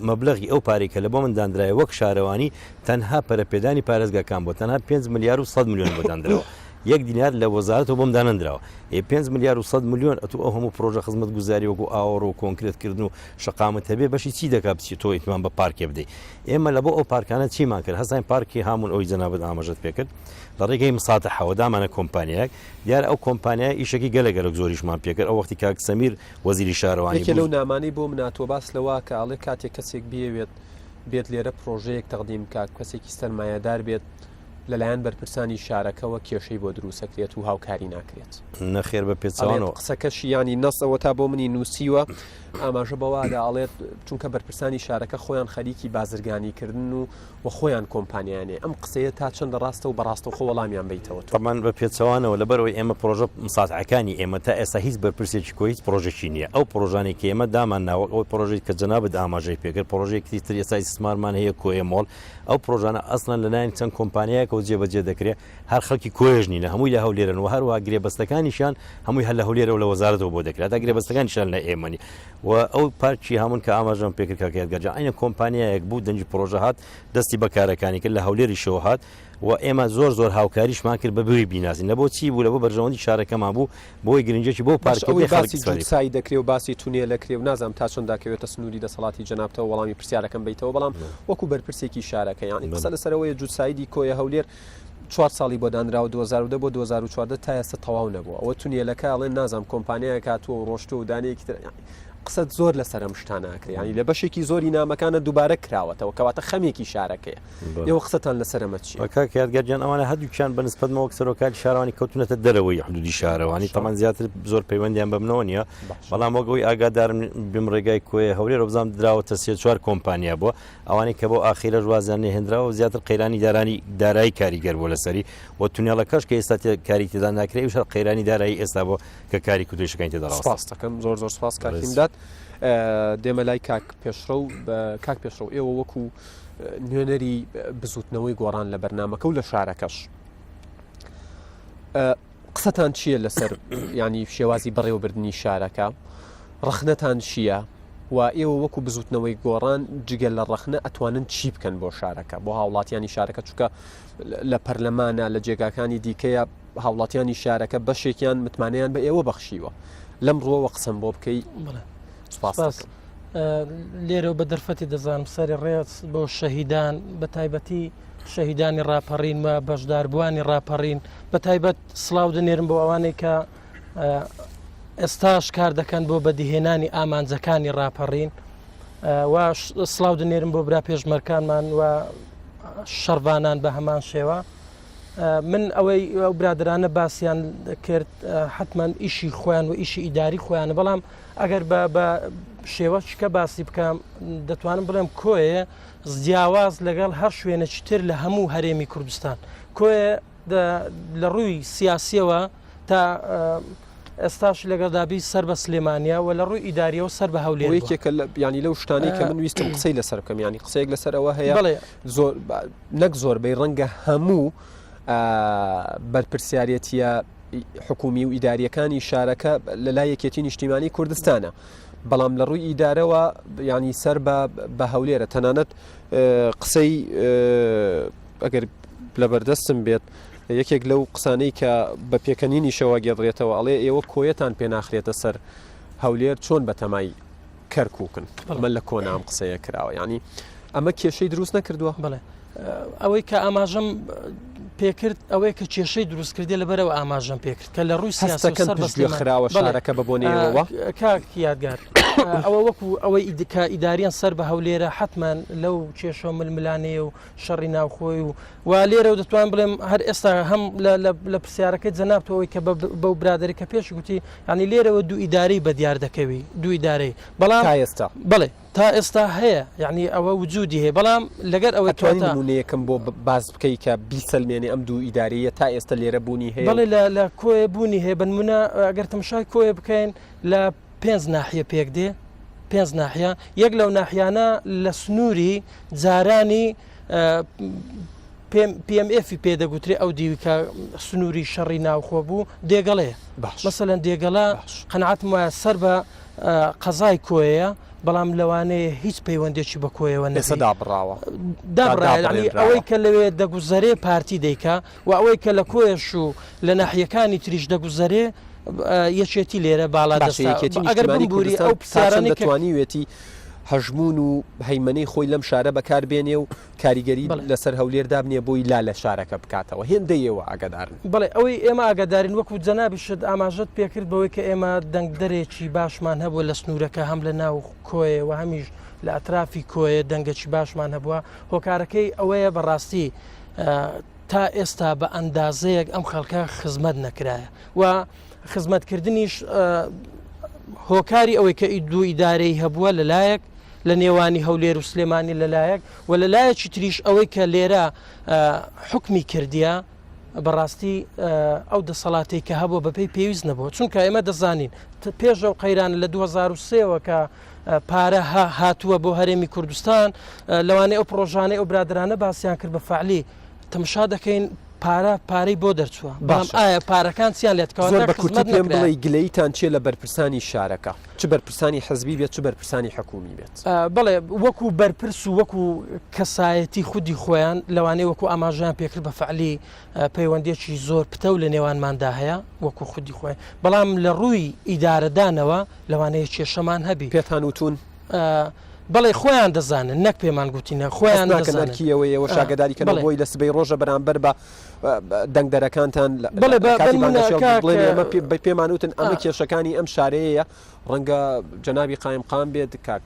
مەبلەغی ئەو پارەی کە لە بۆ من دانرایە وەک شارەوانی تەنها پەرەپێدانی پارێزگاکان بۆ تەنها 5 ملیار و 100 میلیۆن بۆ دانراوە یەک دینار لە وەزارەتەوە بۆم دانەندراوە ئێ 5 ملیار و 100 میلیۆن ئەتو ئەو هەموو پرۆژە خزمەت گوزاری وەکو ئاوەڕۆ و کۆنکرێت کردن و شەقامت هەبێ بەشی چی دەکا بچی تۆ ئیتمان بە پارکێ بدەی ئێمە لە بۆ ئەو پارکانە چیمان کرد هەستاین پارکی هامون ئەوی جەنابت ئاماژەت پێکرد لە ڕێگەی مساتەحەوە دامانە کۆمپانیایەک دیارە ئەو کۆمپانیایە ئیشەکی گەلە گەلەک زۆریشمان پێکرد ئەو وەختی کاک سەمیر وەزیری شارەوانی یەکێ لەو بوو. نامانەی بۆ من هاتووە باس لەوە کە ئەڵێ کاتێک کەسێک بیەوێت بێت لێرە پرۆژەیەک تەقدیم بکات کەسێکی سەرمایەدار بێت لەلایەن بەرپرسانی شارەکەوە کێشەی بۆ دروستەکرێت و هاوکاری ناکرێت. نەخێر بە ئەڵێت پێچەوانەوە. قسەکەشی یانی نەس ئەوەتا بۆ منی نووسیوە ئاماژە بەوەدا ئەڵێت چونکە بەرپرسانی شارەکە خۆیان خەریکی بازرگانی کردن و و خۆیان کۆمپانیایان هەیە، ئەم قسەیە تا چەندە ڕاستە و بە ڕاستەوخۆ وەڵامیان بەیتەوە تۆ؟ تەبعەن بە پێچەوانەوە لەبەرئەوەی ئێمە پڕۆژە مساتعەکانی ئێمە تا ئێستا هیچ بەرپرسێکی کۆی هیچ پڕۆژەکی نییە ئەو پڕۆژانەی کە ئێمە دامان ناوە ئەو پڕۆژەی کە جەنابت ئاماژەی پێکرد پڕۆژەیەکی تر ئێستا ئیستسمارمان هەیە کۆیە مۆڵ ئەو پڕۆژانە ئەسڵەن لەلایەن چەند کۆمپانیایەکەوە جێبەجێ دەکرێت هەر خەڵکی کۆیەش نینە هەمووی لە هەولێرن و هەروەها گرێبەستەکانیشیان هەمووی هەر لە هەولێرەوە لە وەزارەتەوە بۆ دەکرێت تا گرێبەستەکانیشیان لە ئێمە نی و ئەو پارکی هامون کە ئاماژەم پێکرد کاک یادگار جان عەینە کۆمپانیایەک بوو دەنگی پڕۆژە هات دەستی بە کارەکانی کرد لە هەولێریشەوە هات. و ئێمە زۆر زۆر هاوکاریشمان کرد بە بوی بیناسین لە بۆ چی بوو لە بۆ بەرژەوەندی شارەکەمان بوو بۆی گرنگێکی بۆ باش پارکە ئەوەی بێ خەڵک باسی ئیسفادەی بکەن. جووتسای دەکرێ و باسی تونێل ئەکرێ و نازانم تا چەند داکەوێتە سنووری دەسەڵاتی جەنابتەوە وەڵامی پرسیارەکەم بەیتەوە بەڵام وەکو بەرپرسێکی شارەکە یانی قسە بەڵێ. لەسەر ئەوەیە جووتسایدی کۆیە هەولێر چوار ساڵی بۆ دانراوە 2010 بۆ 2014 تا ئێستا تەواو نەبووە ئەوە تونێلەکە ئەڵێن نازانم کۆمپانیایەک هاتووە و ڕۆشتووە و دانەیەکی تر یانی قسەت زۆر لەسەر ئەم شتانە ئەکرێ یانی لە بەشێکی زۆری نامەکانە دووبارە کراوەتەوە کەواتە خەمێکی شارەکەیە ئێوە قسەتان لەسەر ئەمە چییە؟ کاک یادگار گیان ئەوانە هەردووکیان بە نسبەتمەوە وەک سەرۆکاتی شارەوانی کەوتونەتە دەرەوەی حدودی شارەوانی تەمان زیاتر زۆر پەیوەندیان بە منەوە نییە بەڵام وەک ئەوەی ئاگادارم بم ڕێگای کۆیە هەولێر بزانام دراوەتە سێ چوار کۆمپانیا بووە ئەوانەی کە بۆ ئاخیرەش وازیان نێهێنراوە و زیاتر قەیرانی دارانی دارایی کاریگەر بووە لەسەری و تونێڵەکەش کە ئێستا کاری تێدا ناکرێ ئەویش هەر قەیرانی دارایی ئێستا بۆ کە کاری کوردیشەکانی تێدا ڕاستە. سپاس دەکەم زۆر زۆر سپاس کاک هیمداد دێمە لای کاک پێشڕەو کاک پێشڕەو ئێوە وەکو نوێنەری بزوتنەوەی گۆڕان لە بەرنمەکە و لە شارەکەش قسەتان چییە لەسەر ینی شێوازی بەڕێوەبردننی شارەکە ڕەخنەتان چییە و ئێوە وەکو بزوتنەوەی گۆڕان جگە لە ڕەخنە ئەتوانن چی بکەن بۆ شارەکە بۆ هاوڵاتیانی شارەکە چووکە لە پەرلەمانە لە جێگاکانی دیکەیە هاوڵاتیانی شارەکە بەشێکیان متمانەیان بە ئێوە بەخشیوە لەم ڕووەوە قسەم بۆ بکەی سپاس. لێرەوە بە دەرفەتی دەزانم سەری ڕێز بۆ شەهیدان بە تایبەتی شەهیدانی ڕاپەڕین و بەشداربووانی ڕاپەڕین بە تایبەت سڵاو دەنێرم بۆ ئەوانەی کە ئێستاش کار دەکەن بۆ بەدیهێنانی ئامانجەکانی ڕاپەڕین و سڵاو دەنێرم بۆ برا پێشمەرکانمان و شەڕڤانان بە هەمان شێوە من ئەوەی ئەو برادرانە باسییان کرد حتمما ئیشی خۆیان و ئیشی ئیداری خۆیانە بەڵام ئەگەر بە بە شێوەشکە باسی بکەم دەتوانم بڵێم کۆیە جیاواز لەگەڵ هەر شوێنێکی تر لە هەموو هەرێمی کوردستان کۆیە لە ڕووی سیاسیەوە تا ئێستاش لەگەڵدابی سەر بە سلێمانیا و لە ڕووی ئیداریەوە سەر بە هەولێر یەکێکە ینی لەو شتانەی کە من ویستم قسەی لەسەر بکەم ینی قسەیەک لەسەر ئەوە هەیە زۆر نەک زۆربەی ڕەنگە هەموو بەرپرسیارەتە حکومی و ئیداریەکانی شارەکە لە لای یەکێتی نیشتیمانی کوردستانە بەڵام لە ڕووی ئیدارەوە ینی سەر بە بە هەولێرە تەنانەت قسەی ئەگەر لەبەردەستم بێت یەکێک لەو قسانەی کە بە پێکەنینیشەوە گێڕێتەوە ئەڵێ ئێوە کۆیەتان پێناخرێتە سەر هەولێر چۆن بەتەمای کەرکوکن ئەمە لە کۆنا ئەم قسەیە کراوە ینی ئەمە کێشەی دروست نەکردووە بڵێ ئەوەی کە ئاماژەم پێکرد ئەوەیە کە کێشەی دروست کردی لەبەرەوە ئاماژەم پێکرد کە لە ڕووی سیاسەکەن پشتگوێ خراوە شارەکە بە بۆنەوە کاک یادگار ئەوە وەکو ئەوەی ئیدکا ئیداریان سەر بە هەولێرە حتمما لەو کێشە و ململانێ و شەڕی ناوخۆی و و لێرەوە دەتوان بڵێم هەر ئێستا هەم لە پرسیارەکەی جەنابتەوەی کە بەو برادری کە پێش گوتی ینی لێرەوە دوو ئیدارەی بە دیار دەکەوی دوو ئیدارەی بەڵام تا ئێستا بڵێ تا ئێستا هەیە یعنی ئەوە وجودی هەیە بەڵام لەگەر ئەوەی ئەتوانی نمونەیەکم بۆ باس بکەی کە بیسەلمێنێ ئەم دوو ئیدارەیە تا ئێستا لێرە بوونی هەیە بەڵێ لە لە کۆیە بوونی هەیە بنمونە ئەگەر تەمشای کۆیە بکەین لە پێنج ناحیە پێک دێ پێنج ناحیە یەک لەو ناحیانە لە سنووری جارانی PMF ی پێ دەگوترێ ئەو دیوی کە سنووری شەڕی ناوخۆ بوو دێگەڵەیە باش مەسەلەن دێگەڵە باش. قەناعەتم وایە سەر بە قەزای کۆیەیە بەڵام لەوانەیە هیچ پەیوەندێکی بە کۆیەوە ئێستا نەبێ دابڕاوە دابڕایە یعنی دابڕێنراوە. ئەوەی کە لەوێ دەگوزەرێ پارتی دەیکا و ئەوەی کە لە کۆیەش و لە ناحیەکانی تریش دەگوزەرێ یەکێتی لێرە باڵا باشە دەستە یەکێتی ئەگەر نیشتیمانی بمبوری کوردستان ئەو تا چەند پرسیارانەی کە دەتوانیوێتی هەژموون و هەیمەنەی خۆی لەم شارە بەکار بێنێ و کاریگەری لەسەر هەولێر دابنێ بۆی لا لە شارەکە بکاتەوە هێندەی ئێوە ئاگادارن. بەڵێ ئەوەی ئێمە ئاگادارین وەکو جەنابیشت ئاماژەت پێکرد بەوەی کە ئێمە دەنگدەرێکی باشمان هەبووە لە سنوورەکە هەم لە ناو کۆیە و هەمیش لە ئەترافی کۆیە دەنگەکی باشمان هەبووە هۆکارەکەی ئەوەیە بەڕاستی تا ئێستا بە ئەندازەیەک ئەم خەڵکە خزمەت نەکرایە و خزمەتکردنیش هۆکاری ئەوەی کە دوو ئیدارەی هەبووە لەلایەک لە نێوانی هەولێر و سلێمانی لەلایەک و لەلایەکی تریش ئەوەی کە لێرە حکمی کردیە بەڕاستی ئەو دەسەڵاتی کە هەبوو بەپی پێویست نەبوو چونکە ئێمە دەزانین پێش ئەو قەیران لە 2023ەوە کە پارە هاتووە بۆ هەرێمی کوردستان لەوانەیە ئەو پرۆژانەی ئەو برادرانە باسییان کرد بە فعلی تەمشا دەکەین. پارە پارەی بۆ دەرچووە بەڵام ئایا پارەکان چیان لێت کەواتە زۆر بە کورتی خزمەت پێم نەکرایە؟ بڵێ گلەییتان چیە لە بەرپرسانی شارەکە چ بەرپرسانی حزبی بێت چ بەرپرسانی حکومی بێت؟ بەڵێ وەکو بەرپرس و وەکو کەسایەتی خودی خۆیان لەوانەیە وەکو ئاماژەیان پێکرد بە فەعلی پەیوەندیەکی زۆر پتەو لە نێوانماندا هەیە وەکو خودی خۆیان بەڵام لە ڕووی ئیدارەدانەوە لەوانەیە کێشەمان هەبی. پێتان وتوون؟ بەڵێ خۆیان دەزانن نەک پێمان گوتینە خۆیان هەست ناکەن دەزانن. ئەرکی ئەوەیە ئێوەش ئاگاداری کەنەوە بەڵێ. بۆی لە سبەی ڕۆژە بەرامبەر بە دەنگدەرەکانتان لە بەڵێ بە کاتی بنمونە بانگەشە کاک بڵێن ئێمە پێمان وتن ئەمە کێشەکانی ئەم شارەیە ڕەنگە جەنابی قایمقام بێت کاک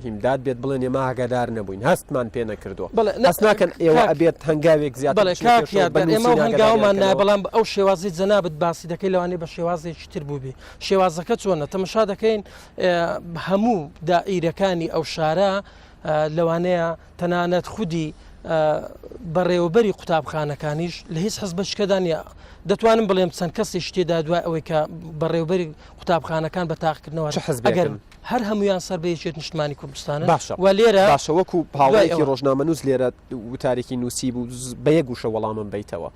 هیمداد بێت بڵێن ئێمە ئاگادار نەبووین هەستمان پێ نەکردووە بەڵێ هەست ناکەن ئێوە ئەبێت هەنگاوێک زیاتر بەڵێ بچنە کاک پێشەوە یادگار بە ئێمە نووسین ئەو هەنگاوەمان ئاگاداریان نایە کەنەوە؟ بەڵام ئەو شێوازەی جەنابت باسی دەکەی لەوانەیە بە شێوازێکی تر بووبێ شێوازەکە چۆنە تەمەشا دەکەین هەموو دائیرەکانی ئەو شارە لەوانەیە تەنانەت خودی بەڕێوەبەری قوتابخانەکانیش لە هیچ حزبەشکەدا نییە دەتوانم بڵێم چەند کەسێکی تێدا دوای ئەوەی کە بەڕێوبەری قوتابخانەکان بە تاقکردنەوە چ حزبێکن؟ ئەگەر هەر هەمویان سەر بە یەکێت نیشتمانی کوردستانن باشە و لێرە باشە وەکو دوای هاوڕێیەکی ئەوە. ڕۆژنامەنووس لێرە وتارێکی نووسی بوو بە یەک وشە وەڵامم بەیتەوە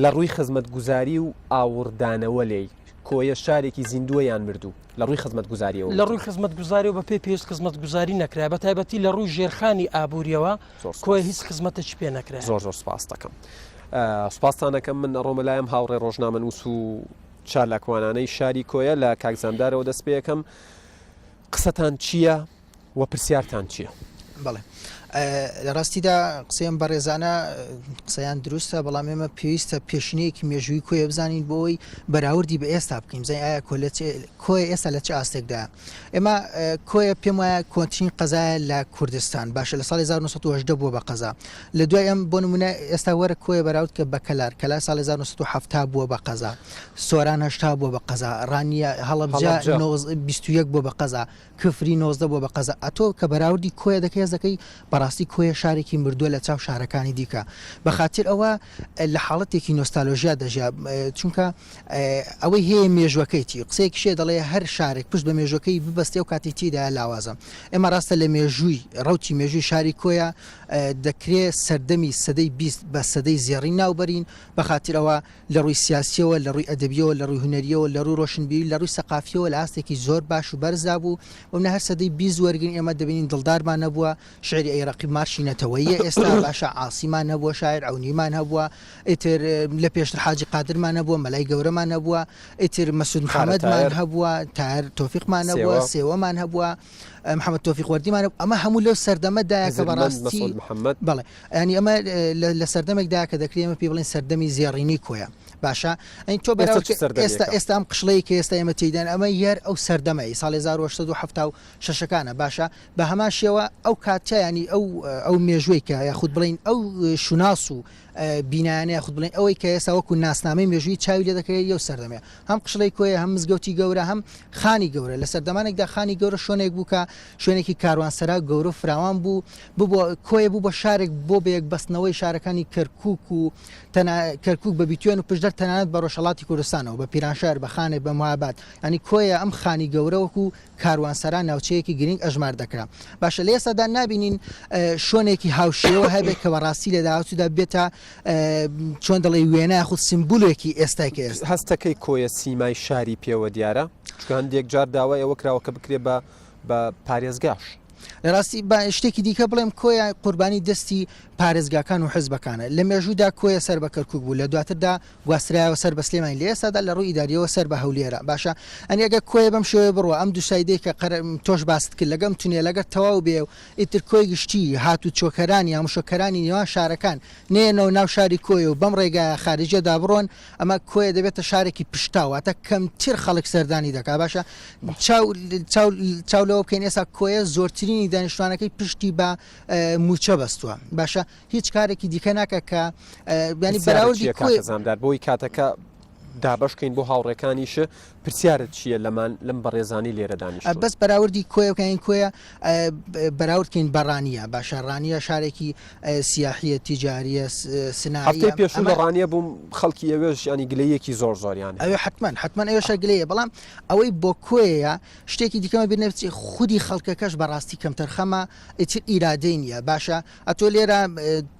لە ڕووی خزمەتگوزاری و ئاوڕدانەوە لێی کۆیە شارێکی زیندووە یان مردوو لە ڕووی خزمەتگوزاریەوە لە وتم. ڕووی خزمەتگوزاریەوە بە پێی پێویست خزمەتگوزاری نەکرا بە تایبەتی لە ڕووی ژێرخانی ئابووریەوە زۆر کۆیە سوپاس. هیچ خزمەتێکی پێ نەکرایە. زۆر زۆر سوپاست دەکەم. سوپاستان ئەکەم من ئەڕۆمە لای ئەم هاوڕێ ڕۆژنامەنووس و چالاکوانانەی شاری کۆیە لە کاک زامدارەوە دەست پێ ئەکەم قسەتان چییە و پرسیارتان چییە؟ بەڵێ لە ڕاستیدا قسەی ئەم بەڕێزانە قسەیان دروستە بەڵام ئێمە پێویستە پێشینەیەکی مێژووی کۆیە بزانین بۆ ئەوەی بەراوردی بە ئێستا بکەین بزانین ئایا کۆ لە کۆیە ئێستا لە چ ئاستێکدا ئێمە کۆیە پێم وایە کۆنترین قەزایە لە کوردستان باشە لە ساڵی 1970 بووە بە قەزا لە دوای ئەم بۆ نمونە ئێستا وەرە کۆیە بەراورد کە بە کەلار کەلار ساڵی 1970 بووە بە قەزا سۆران هەشتا بووە بە قەزا ڕانیە هەڵەبجە 21 بووە بە قەزا کفری 19 بووە بە قەزا ئەتۆ کە بەراوردی کۆیە دەکەی هەست دەکەی بەڕاستی کۆیە شارێکی مردووە لە چاو شارەکانی دیکە بە خاتر ئەوە لە حاڵەتێکی نۆستالۆژیا دەژیا چونکە ئەوەی هەیە مێژوەکەیتی قسەیەکیش هەیە دەڵێ هەر شارێک پشت بە مێژوەکەی ببەستێ ئەو کاتەی تێیدایە لاوازە ئێمە ڕاستە لە مێژووی ڕەوتی مێژووی شاری کۆیە دەکرێ سەردەمی سەدەی 20 بە سەدەی زێڕین ناوبەرین بە خاتر ئەوە لە ڕووی سیاسیەوە لە ڕووی ئەدەبیەوە لە ڕووی هونەریەوە لە ڕووی ڕۆشنبیری لە ڕووی سەقافیەوە لە ئاستێکی زۆر باش و بەرزدا بوو بۆ هەر سەدەی 20 وەرگرین ئێمە دەبینین دڵدارمان هەبووە شعری ئەی ڕەقیب مارشی نەتەوەییە ئێستا باشە عاسیمان هەبووە شاعیر عەونیمان هەبووە ئیتر لە پێشتر حاجی قادرمان هەبووە مەلای گەورەمان هەبووە ئیتر مەسود محەممەدمان هەبووە تار تۆفیقمان هەبووە سێوەمان هەبووە محەممەد تۆفیق وەردیمان ئەمە هەموو لەو سەردەمەدایە کە بەڕاستی محەممەد بەڵێ ینی ئەمە لە سەردەمێکدا کە دەکرێت ئێمە پێی بڵێن سەردەمی زێڕینی کۆیە باشە ئەین تۆ بەراورد ئێستا ئێستا ئەم قشڵەی کە ئێستا ئێمە تێیدان ئەمە یار ئەو سەردەمەی ساڵی 1970 شەکانە باشە بە هەمان شێوە ئەو کاتە یانی ئەو ئەو مێژووەی کە یاخود بڵێین ئەو شوناس و بینایانە یاخود بڵێین ئەوەی کە ئێستا وەکو ناسنامەی مێژووی چاوی لێ دەکرێت یەو سەردەمەیە هەم قشڵەی کۆیە هەم مزگەوتی گەورە هەم خانی گەورە لە سەردەمانێکدا خانی گەورە شوێنێک بوو کە شوێنێکی کاروانسەرا گەورە و فراوان بوو ببووە کۆیە بوو بە شارێک بۆ بەیەکبەستنەوەی شارەکانی کەرکووک و تەنا کەرکووک بە بیتوێن و پشدەر تەنانەت بە ڕۆژهەڵاتی کوردستانەوە بە پیرانشار بە خانێ بە مهاباد یانی کۆیە ئەم خانی گەورە وەکو کاروانسەرا ناوچەیەکی گرنگ ئەژمار دەکرا. باشە لە ئێستادا نابینین شۆنێکی هاوشێوە هەبێت کە بەڕاستی لە داهاتوودا بێتە چۆن دەڵێی وێنە یاخود سیمبولێکی ئێستای کە ئێستا. هەستەکەی کۆیە سیمای شاری پێوە دیارە؟ چونکە هەندێک جار داوای ئەوە کراوە کە بکرێ بە بە پارێزگاش. لە ڕاستی با شتێکی دیکە بڵێم کۆیە قوربانی دەستی پارێزگاکان و حزبەکانە. لە مێژوودا کۆیە سەر بە کەرکوک بوو لە دواتردا گواسترایەوە سەر بە سلێمانی لە ئێستادا لە ڕووی ئیداریەوە سەر بە هەولێرە باشە ئەنی ئەگەر کۆیە بەم شێوەیە بڕوا ئەم دووسایدەی کە قەر تۆش باست کرد لەگەم تونێلەگەر تەواو بێ و ئیتر کۆی گشتی هات و چۆکەرانی هاموشۆکەرانی نێوان شارەکان نەیەنەوە ناو شاری کۆیە و بەم ڕێگایە خارجیەدا بڕۆن ئەمە کۆیە دەبێتە شارێکی پشتاو واتە کەمتر خەڵک سەردانی دەکا باشە چاو چاو چاو لەوە بکەین ئێستا کۆیە زۆرترینی دانیشتوانەکەی پشتی بە مووچە بەستووە باشە هیچ کارێکی دیکە ناکە کە ینی بەراوردی کاکە زامدار بۆی کاتەکە دابەشکەین بۆ هاوڕێکانیش. پرسیارت چییە لەمان لەم بەڕێزانەی لێرە دانیشتوون؟ بەس بەراوردی کۆیە بکەین کۆیە بەراورد کەین بە ڕانیە باشە ڕانیە شارێکی سیاحیە تیجاریە سناعیە هەفتەی پێشوو لە ڕانیە بووم خەڵکی ئەوێش ینی گلەیەکی زۆر زۆریان ئەوێ حتمما حتمما ئەوێشە گلەیە بەڵام ئەوەی بۆ کۆیە شتێکی دیکەمە بیر نەبچێ خودی خەڵکەکەش بەڕاستی کەمتەرخەمە ئیتر ئیرادەی نییە باشە ئەتۆ لێرە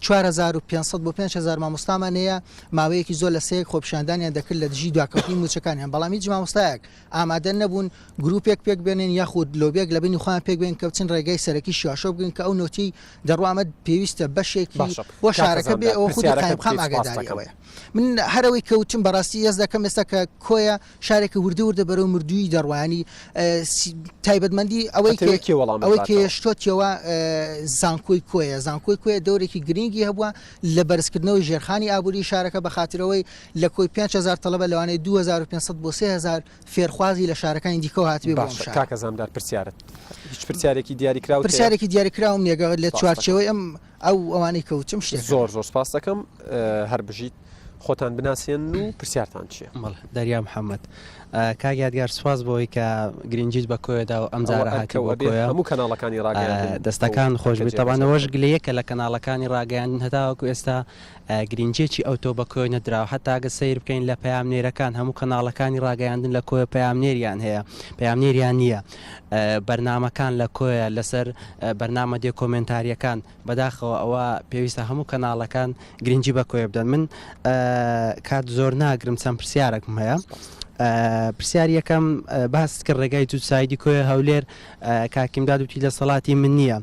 4500 بۆ 5000 مامۆستامان هەیە ماوەیەکی زۆر لە سەیەک خۆپیشاندانیان دەکرد لە دژی دواکەوتنی مووچەکانیان بەڵام هیچ مامۆستایەک ئامادە نەبوون گروپێک پێک بێنن یاخود لۆبیەک لە بینی خۆیان پێک بێن کە بچن ڕێگای سەرەکی شیواشۆ بگرن کە ئەو نەوتەی دەڕوا ئەمە پێویستە بەشێکی باشە بۆ کاکە شارەکە بێ زامدار ئەوە خودی پرسیارەکە قایمقام بکەی سپاست ئاگاداری دەکەم. ئەوەیە من هەرەوەی کەوتم بەڕاستی ئێست دەکەم ئێستا کە کۆیە شارێکە وردە وردە بەرەو مردوویی دەڕوا ینی تایبەتمەندی ئەوەی کە ئەتەوێ کێ وەڵامت ئەوەی کە باتەوە؟ هێشتۆتیەوە زانکۆی کۆیە زانکۆی کۆیە دەورێکی گرنگی هەبووە لە بەرزکردنەوەی ژێرخانی ئابووری شارەکە بە خاترەوەی لە کۆی 5000 تەڵەبە لەوانەیە 2500 بۆ 3000 فێرخوازی لە شارەکانی دیکەوە هاتبێ بۆ ئەم باشە شارە. کاکە زامدار پرسیارت هیچ پرسیارێکی دیاریکراوت هەیە؟ پرسیارێکی دیاریکراوم نییە گە لە سپاست دەکەم. چوارچێوەی ئەم ئەو ئەوانەی کە وتم شتێکە. زۆر زۆر سپاست دەکەم هەر بژیت. خۆتان بناسێنن و پرسیارتان چییە؟ بەڵێ دەریا محەممەد. کاک یادگار سوپاس بۆ ئەوەی کە گرنگیت بە کۆیە دا و ئەم ئەوە جارە ئەرکە هاتی و بۆ ئەبێ کۆیە. هەموو کەناڵەکانی ڕاگەیاندن ئەو دەستەکان خۆش ئەرکە بێت. جێبەجێ تەبعەن ئەوەش بکەن. گلەیەکە لە کەناڵەکانی ڕاگەیاندن هەتاوەکو ئێستا گرنگیەکی ئەوتۆ بە کۆیە نەدراوە. حەتا گەر سەیر بکەین لە پەیامنێرەکان هەموو کەناڵەکانی ڕاگەیاندن لە کۆیە پەیامنێریان هەیە پەیامنێریان نییە. بەرنامەکان لە کۆیە لەسەر بەرنامە دێکۆمێنتارییەکان بەداخەوە ئەوە پێویستە هەموو کەناڵەکان گرنگی بە کۆیە بدەن من کات زۆر ناگرم چەند پرسیارێکم هەیە پرسیار یەکەم باست کرد ڕێگای جووتسایدی کۆیە هەولێر کاکیمداد وتی لە سەڵاتی من نییە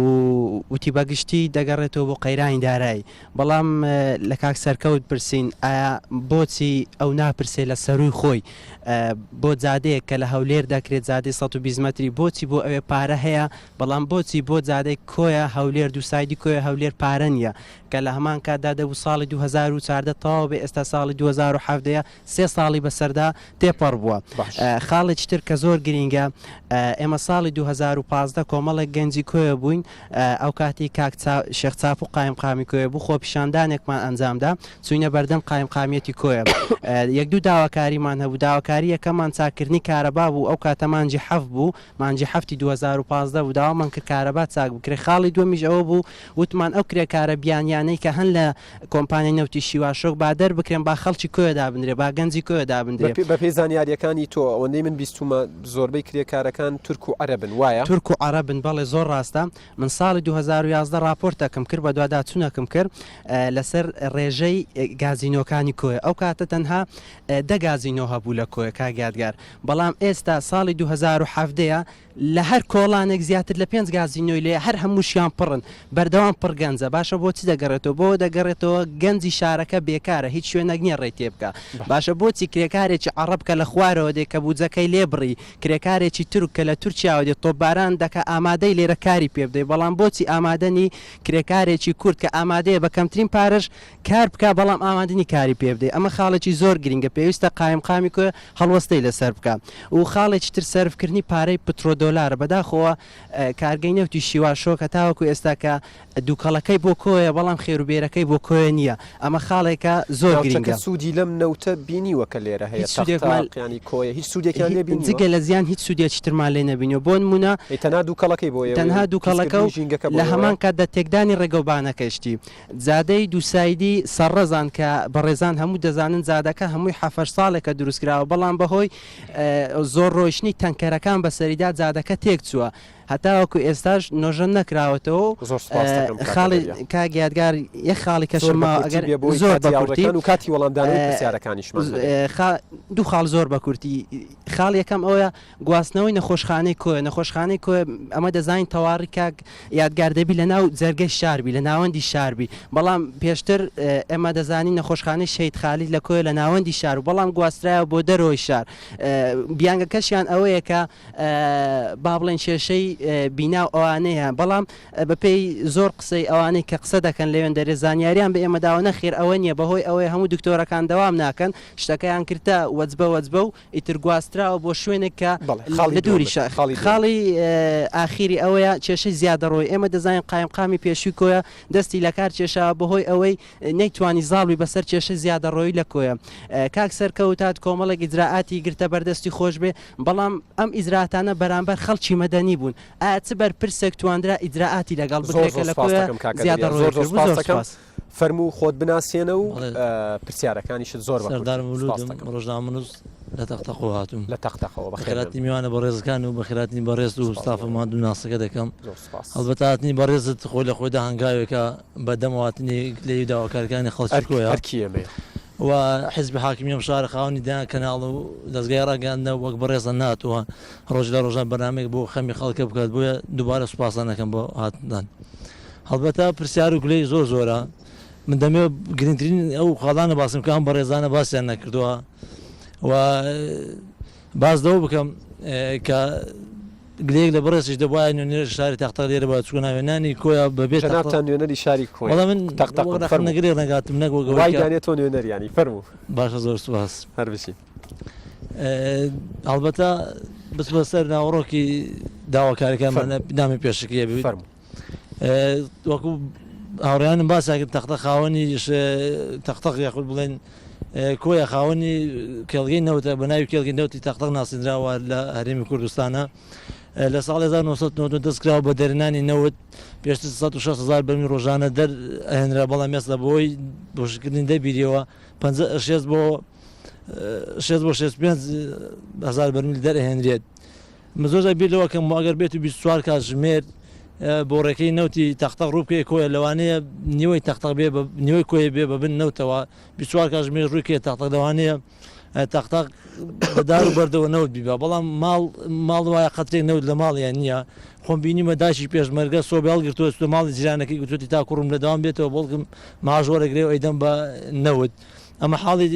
و وتی بەگشتی دەگەڕێتەوە بۆ قەیرانی دارایی بەڵام لە کاک سەرکەوت پرسین ئایا بۆچی ئەو ناپرسێ لە سەروی خۆی بۆ جادەیەک کە لە هەولێر دەکرێت جادەی 120 مەتری بۆچی بۆ ئەوێ پارە هەیە بەڵام بۆچی بۆ جادەی کۆیە هەولێر دووسایدی کۆیە هەولێر پارە نیە کە لە هەمان کاتدا دەبوو ساڵی 2014 تەواو بێ ئێستا ساڵی 2017 ە سێ ساڵی بەسەردا تێپەڕ بووە. باش. خاڵێکی تر کە زۆر گرینگە ئێمە ساڵی 2015 کۆمەڵێک گەنجی کۆیە بووین ئەو کاتی کاک شێخ چاپو قایمقامی کۆیە بوو خۆپیشاندانێکمان ئەنجامدا چووینە بەردەم قایمقامیەتی کۆیە یەک دوو داواکاریمان هەبوو داواکاری یەکەمان چاککردنی کارەبا بوو ئەو کاتە مانگی حەفت بوو مانگی حەفتی 2015 بوو داوامان کرد کارەبا چاک بکرێت، خاڵی دووەمیش ئەوە بوو وتمان ئەو کرێکارە بیانیانەی کە هەن لە کۆمپانیای نەوتی شیواشۆک با دەربکرێن با خەڵکی کۆیە دابنرێ با گەنجی کۆیە دابنرێ. بەپێی زانیارییەکانی تۆ ئەوەندەی من بیستوومە زۆربەی کرێکارەکان تورک و عەرەبن وایە؟ تورک و عەرەبن بەڵێ زۆر ڕاستە، من ساڵی 2011 ڕاپۆرتەکم کرد بەدواداچوونەکم کرد لەسەر ڕێژەی گازینۆکانی کۆیە ئەو کاتە تەنها دە گازینۆ هەبوو لە کۆیە کاک یادگار بەڵام ئێستا ساڵی 2017 ە لە هەر کۆڵانێک زیاتر لە پێنج گازینۆی لێیە هەر هەمووشیان پڕن بەردەوام پڕ گەنجە باشە بۆچی دەگەڕێتەوە بۆ دەگەڕێتەوە گەنجی شارەکە بێکارە هیچ شوێنێک نییە ڕێی تێبکا باشە بۆچی کرێکارێکی عەڕەب کە لە خوارەوە دێ کە بوجەکەی لێ بڕی کرێکارێکی تورک کە لە تورکیاوە دێ تۆپباران دەکا ئامادەی لێرە کاری پێ بدەی بەڵام بۆچی ئامادە نی کرێکارێکی کورد کە ئامادەیە بە کەمترین پارەش کار بکا بەڵام ئامادنی کاری پێ بدەی ئەمە خاڵێکی زۆر گرینگە پێویستە قایمقامی کۆیە هەڵوەستەی لەسەر بکا و خاڵێکی تر سەرف کردنی پارەی پترۆدۆلارە بەداخەوە کارگەی نەوتی شیواشۆک هەتاوەکو ئێستا کە دوکەڵەکەی بۆ کۆیە بەڵام خێروبێرەکەی بۆ کۆیە نییە ئەمە خاڵێکە زۆر ناوچەکە گرینگە. سوودی لەم نەوتە بینیوە کە لێرە هەیە هیچ سوودێکمان تەق تاق یانی کۆیە هیچ سوودێکیان لێ بینیوە؟ جگە لە زیان هیچ سوودێکی ترمان لێ نەبینیوە بۆ نموونە ئەی تەنها دووکەڵەکەی بۆ ئێوەیە تەنها و دووکەڵەکە و پیسکردنی ژینگەکە بۆ لە ئێوەیە؟ هەمان کاتدا تێکدانی ڕێگەوبانەکەشتی جادەی دووسایدی سەرڕەزان کە بەڕێزان هەموو دەزانن جادەکە هەمووی حەفەش ساڵێکە دروستکراوە بەڵام بەهۆی زۆر ڕۆیشتنی تەنکەرەکان بەسەریدا جادەکە تێکچووە هەتاوەکو ئێستاش نۆژەن نەکراوەتەوە و زۆر سوپاست دەکەم کاکە خاڵی دەریا. کاک یادگار یەک خاڵی زۆر کەشم بە ماوە کورتی ئەگەر بێ بۆی زۆر کاتی بە کورتی هاوڕێکان و کاتی وەڵامدانەوەی پرسیارەکانیشمان هەبێ. خا دوو خاڵ زۆر بە کورتی خاڵ یەکەم ئەوەیە گواستنەوەی نەخۆشخانەی کۆیە، نەخۆشخانەی کۆیە ئەمە دەزانین تەواڕی کاک یادگار دەبی لە ناو جەرگەی شار بی لە ناوەندی شار بی بەڵام پێشتر ئێمە دەزانین نەخۆشخانەی شەهید خالید لە کۆیە لە ناوەندی شار و بەڵام گواسترایەوە بۆ دەرەوەی شار بیانگەکەشیان ئەوەیە کە با بڵێن کێشەی. بینا و ئەوانەیە، بەڵام بەپێی زۆر قسەی ئەوانەی کە قسە دەکەن لەوێندەرێ زانیاریان بە ئێمە داوە نەخێر ئەوە نییە بەهۆی ئەوەی هەموو دکتۆرەکان دەوام ناکەن شتەکەیان کردە وەجبە وەجبە و ئیتر گواستراوە بۆ شوێنێک کە لە دووریشە. خاڵی ئاخیری ئەوەیە کێشەی زیادەڕۆی ئێمە دەزانین قایمقامی پێشووی کۆیە دەستی لەکار کێشاوە بەهۆی ئەوەی نەیتوانی زاڵ بی بەسەر کێشەی زیادەڕۆیی لە کۆیە. کاک سەرکەوت هات کۆمەڵێک ئیجرائاتی گرتە بەردەستی خۆش بێ، بەڵام ئەم ئیجراتانە بەرامبەر خەڵکی مەدەنی بوون. ئایا چ بەرپرسێک توانرا ئیجرائاتی لەگەڵ زۆر بکرێ زۆر کە لە سپاست کۆیە دەکەم کاکە دەریا زیادەڕۆیی زۆر زۆر کرد بوو؟ سپاست زۆر دەکەم سپاس. فەرموو خۆت بناسێنە و بەڵێ پرسیارەکانیشت زۆر بە سەردار کورتی. سپاست مولودم دەکەم. ڕۆژنامەنووس لە تەقتەقەوە هاتووم. لە تەقتەقەوە بەخێر بێن. بەخێرهاتنی میوانە بەڕێزەکان و بەخێرهاتنی بەڕێزت و سپاس بۆ ستافە ئێوە. ماندووناسەکە دەکەم. زۆر سپاس. هەڵبەتە هاتنی بەڕێزت خۆی لە خۆیدا هەنگاوێکە بە دەم هاتنی گلەیی و داواکاریەکانی خەڵکی ئەرک کۆیە ئەرکی ئێمەیە. و حیزبی حاکمی ئەم شارە خاوەنی دەیان کەناڵ و دەزگای ڕاگەیاندنە وەک بەڕێزتان نەهاتووە ڕۆژ لە ڕۆژان بەرنامەیەک بۆ خەمی خەڵکە بکات بۆیە دووبارە سوپاستان ئەکەم بۆ هاتنتان. هەڵبەتە پرسیار و گلەیی زۆر زۆرە من دەمەوێت گرنگترین ئەو خاڵانە باسم کە ئەم بەڕێزانە باسیان نەکردووە و باس لەوە بکەم کە گلەیەک لە بەڕێزیش دەبوایە نوێنەری شاری تەقتەق لێرە بوایە چونکە ناوێنانی کۆیە بەبێ تەقتەق جەنابتان نوێنەری شاری کۆیە وەڵا من تەقتەقم وەک فەرموو ڕەخنەگرێک نەگاتم نەک وەک ئەوەی وای کە دانێ تۆ نوێنەریانی فەرموو. باشە زۆر سوپاس. هەر بژی. هەڵبەتە بچمە سەر ناوەڕۆکی داواکاریەکانمان فەرموو. نامی پێشەکیە بێت. فەرموو. وەکو هاوڕێیانم باسیان کرد تەختە خاوەنی تەختەق یاخود بڵێن کۆیە خاوەنی کێڵگەی نەوتە بە ناوی کێڵگەی نەوتی تەختەق ناسێنراوە لە هەرێمی کوردستانە لە ساڵی 1990 دەست کراوە بە دەرهێنانی نەوت پێشتر 160 هزار بەرمیل ڕۆژانە دەرئەهێنرا بەڵام ئێستا بەهۆی بۆشکردنی دەبیریەوە 56 بۆ 6 بۆ 65 هزار بەرمیل دەرئەهێنرێت من زۆر جار بیر لەوە کەم ئەگەر بێت و 24 کاتژمێر بۆڕەکەی نەوتی تەختەق ڕوو بکەی کۆیە لەوانەیە نیوەی تەختەق بێ بە نیوەی کۆیە بێ بە بن نەوتەوە 24 کاتژمێر ڕووی کێ تەختەق لەوانەیە تەختەق بە دار و بەردەوە نەوت بیبا بەڵام ماڵ ماڵ وایە قەترێک نەوت لە ماڵیان نییە خۆم بینیمە داشی پێشمەرگە سۆبێ هەڵگرتووە چووە ماڵی جیرانەکەی گوتوویەتی تا کوڕم لە دەوام بێتەوە بەڵکم معاش وەرەگرێ و ئەیدەم بە نەوت ئەمە حاڵی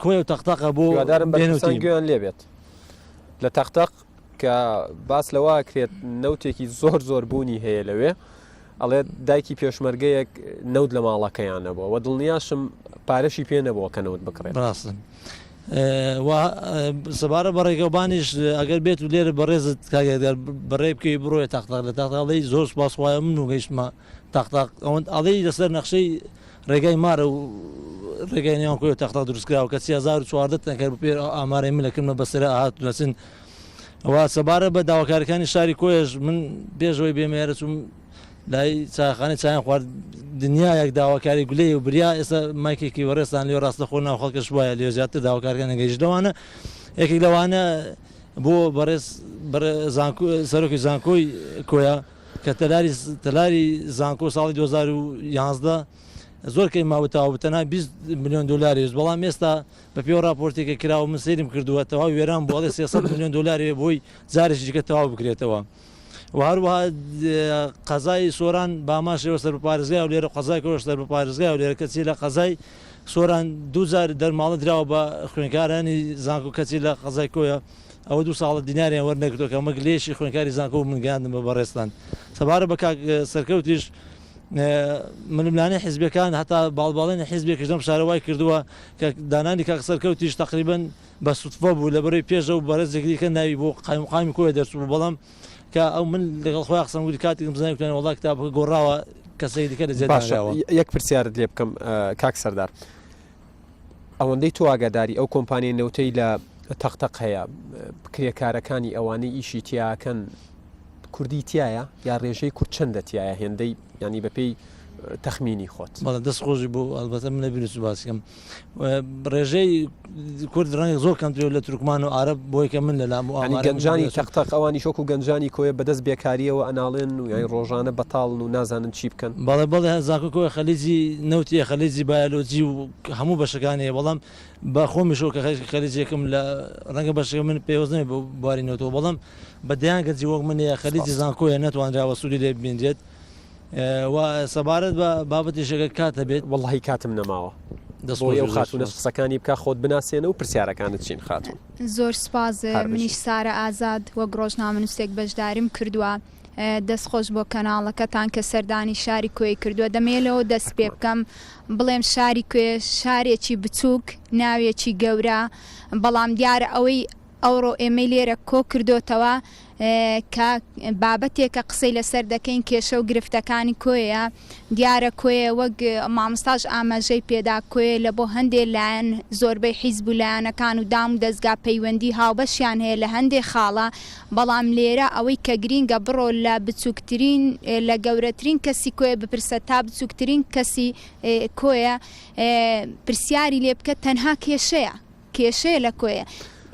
کۆیە و تەختەقە بۆ هیوادارم بەرپرسان بێنەوتی. گوێیان لێ بێت. لە تەقتەق کە باس لەوە کرێت نەوتێکی زۆر زۆر بوونی هەیە لەوێ ئەڵێت دایکی پێشمەرگەیەک نەوت لە ماڵەکەیان نەبووە و دڵنیاشم پارەشی پێ نەبووە کە نەوت بکڕێت. ڕاستە و سەبارە بە ڕێگەوبانیش ئەگەر بێت و لێرە بەڕێزت کاک یادگار بەڕێ بکەی بڕۆیە تەقتەق لە تەقتەق ئەڵێی زۆر سوپاس خوایە من و گەیشتمە تەقتەق ئەوەند ئەڵێی لەسەر نەخشەی ڕێگای مارە و ڕێگای نێوان کۆیە و تەقتەق دروست کراوە کەچی 1014 تەنکەر بە پێی ئامارەی من لە کردمە بەسەرا هاتوون ئەچن و سەبارەت بە داواکاریەکانی شاری کۆیەش من پێش ئەوەی بێمە ئێرە چووم لای چاخانەی چایان خوارد دنیایەک داواکاری گولەی و بریا ئێستا مایکێکی بەڕێزتان لێ ڕاستە خۆ ناو خەڵکەش وایە لێ زیاتر داواکارەکان نەگەیشت لەوانە یەکێک لەوانە بۆ بەڕێز زانکۆ سەرۆکی زانکۆی کۆیە کە تەلاری تەلاری زانکۆ ساڵی 2011 زۆر کەی ماوە تەواو تەنها 20 ملیۆن دلاری ویست بەڵام ئێستا بە پێی ڕاپۆرتێک کە کراوە من سەیرم کردووە تەواو وێران بووە ئەڵێ 300 ملیۆن دلاری بۆی جارێکی دیکە تەواو بکرێتەوە و هەروەها قەزای سۆران بامان شێوە سەر بە پارێزگای هەولێر و قەزای کۆیەش سەر بە پارێزگای هەولێرە کەچی لە قەزای سۆران دووجار دەرماڵە دراوە بە خوێندکارانی زانکۆ کەچی لە قەزای کۆیە ئەوە دوو ساڵە دیناریان وەرنەگرتووە کە ئەمە گلەیەکی خوێندکاری زانکۆ بوو من گەیاندم بە بەڕێزتان سەبارەت بە کاک سەرکەوتیش ململانێی حیزبەکان هەتا باڵباڵێنی حیزبێکیش لەم شارە وای کردووە کە دانانی کاک سەرکەوتیش تەقریبەن بە سوتفە بوو لەبەرەی پێش ئەو بەڕێزێکی دیکە ناوی بۆ قایمقامی کۆیە دەرچوو بوو بەڵام کە ئەو من لەگەڵ خۆیان قسەم کرد کاتێکم زانی گوتیان وەڵا کتابەکە گۆڕاوە کەسێکی دیکە لە جێ باشە دانراوە. یەک پرسیارت لێ بکەم کاک سەردار ئەوەندەی تۆ ئاگاداری ئەو کۆمپانیای نەوتەی لە تەقتەق هەیە کرێکارەکانی ئەوانەی ئیشی تیاکەن کوردی تایە یا ڕێژەی کورد چەندە تایە هێندەی ینی بەپێی تەخمینی خۆت؟ بەڵێ دەست خۆشی بۆ ئەلبەتە من لەبیر چوو باسی کەم ڕێژەی کورد ڕەنگە زۆر کەمترێ لە تورکمان و عەرەب بۆی کە من لەلام و ینی ئامارە من گەنجانی لەبیر چوو. تەقتەق ئەوانیش وەکو گەنجانی کۆیە بەدەست بێکاریەوە ئەناڵێن و یانی ڕۆژانە بەتاڵن و نازانن چی بکەن؟ بەڵێ بەڵێ زانکۆی کۆیە خەلیجی نەوتیە خەلیجی بایۆلۆجی و هەموو بەشەکانی هەیە بەڵام بە خۆمیشەوە کە خەریکی خەلیجێکم لە ڕەنگە بەشەکە من پەیوەست نەبێت بە بواری نەوتەوە بەڵام بە دەیان گەنجی وەک من هەیە خەلیجی سپاس. زانکۆیە نەتوانراوە سوودی لێ ببینرێت و سەبارەت بە بابەتیش ئەگەر کات هەبێت. وەڵاهی کاتم نەماوە. دەست بۆ خۆش ئەو زۆر خاتوونەش سوپاس. قسەکانی بکا خۆت بناسێنە و پرسیارەکانت چین خاتوون. زۆر سوپاس هەر منیش بژی. سارە ئازاد وەک ڕۆژنامەنووسێک بەشداریم کردووە دەست خۆش بۆ کەناڵەکەتان کە سەردانی شاری کۆیەی کردووە دەمەوێ لەوە دەست پێ ئەرکمان. بکەم بڵێم شاری کۆیە شارێکی بچووک ناوێکی گەورە بەڵام دیارە ئەوەی ئەوڕۆ ئێمەی لێرە کۆ کردۆتەوە کە بابەتێکە قسەی لەسەر دەکەین کێشە و گرفتەکانی کۆیە، دیارە کۆیە وەک مامۆستاش ئاماژەی پێدا کۆیە لە بۆ هەندێ لایەن زۆربەی حیزب و لایەنەکان و دام و دەزگا پەیوەندی هاوبەشیان هەیە لە هەندێ خاڵا بەڵام لێرە ئەوەی کە گرینگە بڕۆ لە بچوکترین لە گەورەترین کەسی کۆیە بپرسە تا بچوکترین کەسی کۆیە پرسیاری لێ بکە تەنها کێشەیە. کێشەیە لە کۆیە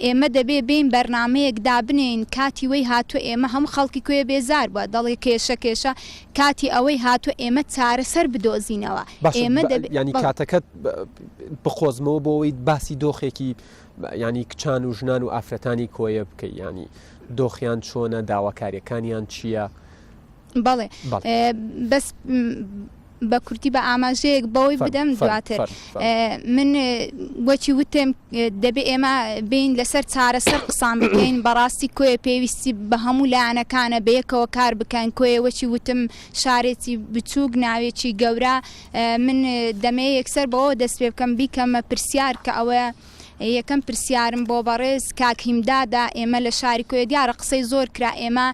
ئێمە دەبێ بێین بەرنامەیەک دابنێین کاتی وەی هاتوە ئێمە هەموو خەڵکی کۆیە بێزار بوە دەڵێ کێشە کێشە کاتی ئەوەی هاتوە ئێمە چارەسەر بدۆزینەوە باشە ئێمە دەبێ یانی بەڵێ. کاتەکەت بقۆزمەوە بۆ ئەوەی باسی دۆخێکی یانی کچان و ژنان و ئافرەتانی کۆیە بکەی یانی دۆخیان چۆنە داواکاریەکانیان چییە؟ بەڵێ بەس بە کورتی بە ئاماژەیەک بەوەی بدەم دواتر من وەکی وتم دەبێ ئێمە بین لەسەر چارەسەر قسان بکەین بەڕاستی کۆیە پێویستی بە هەموو لایەنەکانە بەیەکەوە کار بکەن کۆیە وەکی وتم شارێکی بچووک ناوێکی گەورە من دەمەیە یەکسەر بەوە دەست پێ بکەم بیکەمە پرسیار کە ئەوە یەکەم پرسیارم بۆ بەڕێز کاک هیمدادە، ئێمە لە شاری کۆیە دیارە قسەی زۆر کرا، ئێمە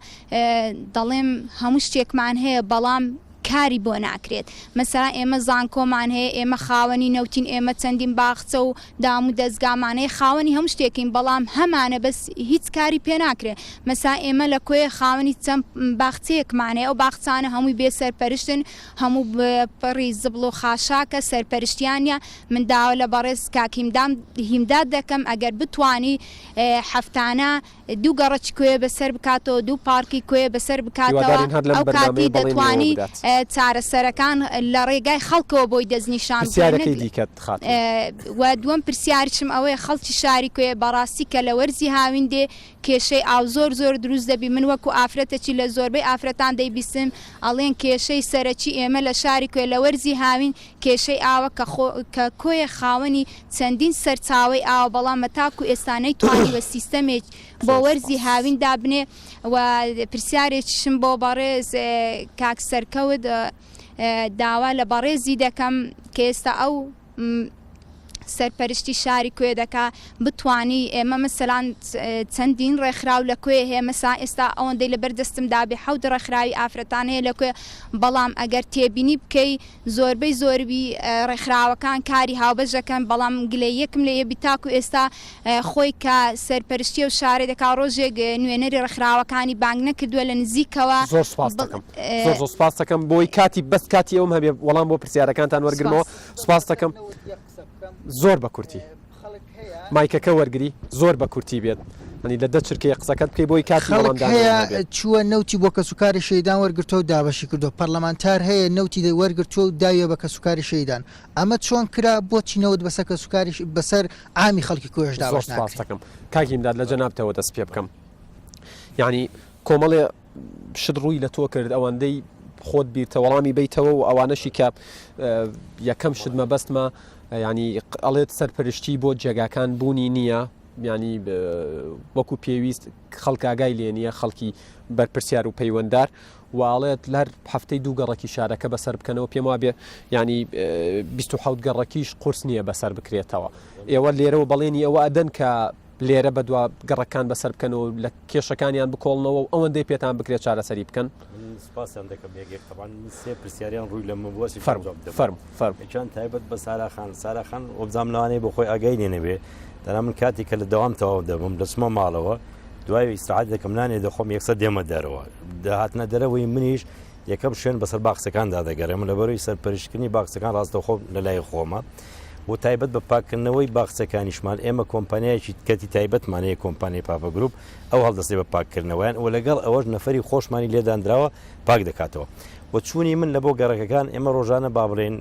دەڵێم هەموو شتێکمان هەیە بەڵام کاری بۆ ناکرێت، مەسەلا ئێمە زانکۆمان هەیە، ئێمە خاوەنی نەوتین، ئێمە چەندین باخچە و دام و دەزگامان هەیە، خاوەنی هەموو شتێکین بەڵام هەمانە بەس هیچ کاری پێ ناکرێت، مەسەلا ئێمە لە کۆیە خاوەنی چەند باخچەیەکمان هەیە، ئەو باخچانە هەمووی بێ سەرپەرشتن، هەموو پڕی زبڵ و خاشاکە، سەرپەرشتیان نیە. من داوا لە بەڕێز کاک هیمدام هیمداد دەکەم ئەگەر بتوانی هەفتانە دوو گەڕەکی کۆیە بەسەر بکاتەوە دوو پارکی کۆیە بەسەر بکاتەوە هیوادارین هەر لەم ئەو کاتی بەرنامەیە بەڵێنی ئەوە دەتوانی بدات. چارەسەرەکان لە ڕێگای خەڵکەوە بۆی دەستنیشان بکەی نەک پرسیارەکەی دیکەت خاتوون. و دووەم پرسیاریشم ئەوەیە خەڵکی شاری کۆیە بەڕاستی کە لە وەرزی هاوین دێ کێشەی ئاو زۆر زۆر دروست دەبی من وەکو ئافرەتەکی لە زۆربەی ئافرەتان دەیبیستم ئەڵێن کێشەی سەرەکی ئێمە لە شاری کۆیە لە وەرزی هاوین کێشەی ئاوە کە خۆ کە کۆیە خاوەنی چەندین سەرچاوەی ئاوە بەڵام تاکو ئێستا نەیتوانیوە سیستەمێک بۆ زۆر وەرزی سوپاس. هاوین دابنێ و پرسیارێکیشم بۆ بەڕێز کاک سەرکەوت داوا لە بەڕێزی دەکەم کە ئێستا ئەو سەرپەرشتی شاری کۆیە دەکا بتوانی ئێمە مەسەلان چەندین ڕێکخراو لە کۆیە هەیە مەسا ئێستا ئەوەندەی لەبەر دەستم دابێ حەوت ڕێکخراوی ئافرەتان هەیە لە کۆیە بەڵام ئەگەر تێبینی بکەی زۆربەی زۆربی ڕێکخراوەکان کاری هاوبەش دەکەن بەڵام گلەییەکم لێ یەبی تاکو ئێستا خۆی کە سەرپەرشتی ئەو شارەی دەکا ڕۆژێک نوێنەری ڕێکخراوەکانی بانگ نەکردووە لە نزیکەوە زۆر سوپاس دەکەم زۆر زۆر سوپاس دەکەم بۆی کاتی بەس کاتی ئەوم هەبێ وەڵام بۆ پرسیارەکانتان وەرگرمەوە سوپاس دەکەم زۆر بە کورتی مایکەکە وەرگری زۆر بە کورتی بێت ینی لە دە چرکەیە قسەکەت بکەی بۆی کاتی خەڵک وەڵامدانەوە هەیە هەبێت. چووە نەوتی بۆ کەسوکاری شەهیدان وەرگرتووە و دابەشی کردووە، پەرلەمانتار هەیە نەوتی وەرگرتووە و داویە بە کەسوکاری شەهیدان، ئەمە چۆن کرا، بۆچی نەوت بەسەر کەسوکاری بەسەر عامی خەڵکی کۆیەش زۆر دابەش سوپاس ناکرێت؟ دەکەم کاک هیمداد لە جەنابتەوە دەست پێ بکەم یعنی کۆمەڵێ شت ڕووی لە تۆ کرد ئەوەندەی خۆت بیرتە وەڵامی بیتەوە و ئەوانەشی کە یەکەم شت مەبەستمە ینی ئەڵێت سەرپەرشتی بۆ جێگاکان بوونی نییە ینی وەکو پێویست خەڵک ئاگای لێ نییە خەڵکی بەرپرسیار و پەیوەندار واڵێت لەر هەفتەی دوو گەڕەکی شارەکە بەسەر بکەنەوە پێم وابێ ینی 26 گەڕەکیش قورس نییە بەسەر بکرێتەوە ئێوە لێرەوە بەڵێنی ئەوە ئەدەن کە لێرە بەدوا گەڕەکان بەسەر بکەن و لە کێشەکانیان بکۆڵنەوە و ئەوەندەی پێتان بکرێت چارەسەری بکەن. من سوپاسیان دەکەم یەک یەک تەبعەن من سێ پرسیاریان ڕووی لە من بووە سێ فەرموو جواب دەم فەرموو فەرموو. یەکیان تایبەت بە سارا خان سارا خان وەبزانم لەوانەیە بۆ خۆی ئاگای لێ نەبێ دەنا من کاتێک کە لە دەوام تەواو دەبم دەچمە ماڵەوە دوای ئیسراحەت دەکەم نانێ دەخۆم یەکسەر دێمە دەرەوە دەهاتنە دەرەوەی منیش یەکەم شوێن بەسەر باخچەکاندا دەگەڕێم لەبەرەوەی سەرپەرشتکردنی باخچەکان ڕاستەوخۆ لەلای خۆمە و تایبەت بە پاککردنەوەی باخچەکانیشمان ئێمە کۆمپانیایەکی کەتی تایبەتمان هەیە کۆمپانیای پاپە گروپ ئەو هەڵدەستێ بە پاککردنەوەیان و لەگەڵ ئەوەش نەفەری خۆشمانی لێداندراوە پاک دەکاتەوە و چوونی من لە بۆ گەڕەکەکان ئێمە ڕۆژانە با بڵێن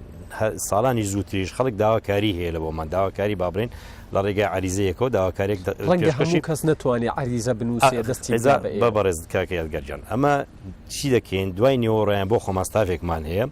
ساڵانی زووتریش خەڵک داواکاری هەیە لە بۆمان داواکاری با بڵێن لە ڕێگای عەریزەیەکەوە داواکارێک ڕەنگە هەموو کەس نەتوانێ عەریزە بنووسێ دەستی بدا بە ئێوە. بەڕێز کاکە یادگار گیان ئەمە چی دەکەین دوای نیوەڕۆیان بۆ خۆمان ستافێکمان هەیە.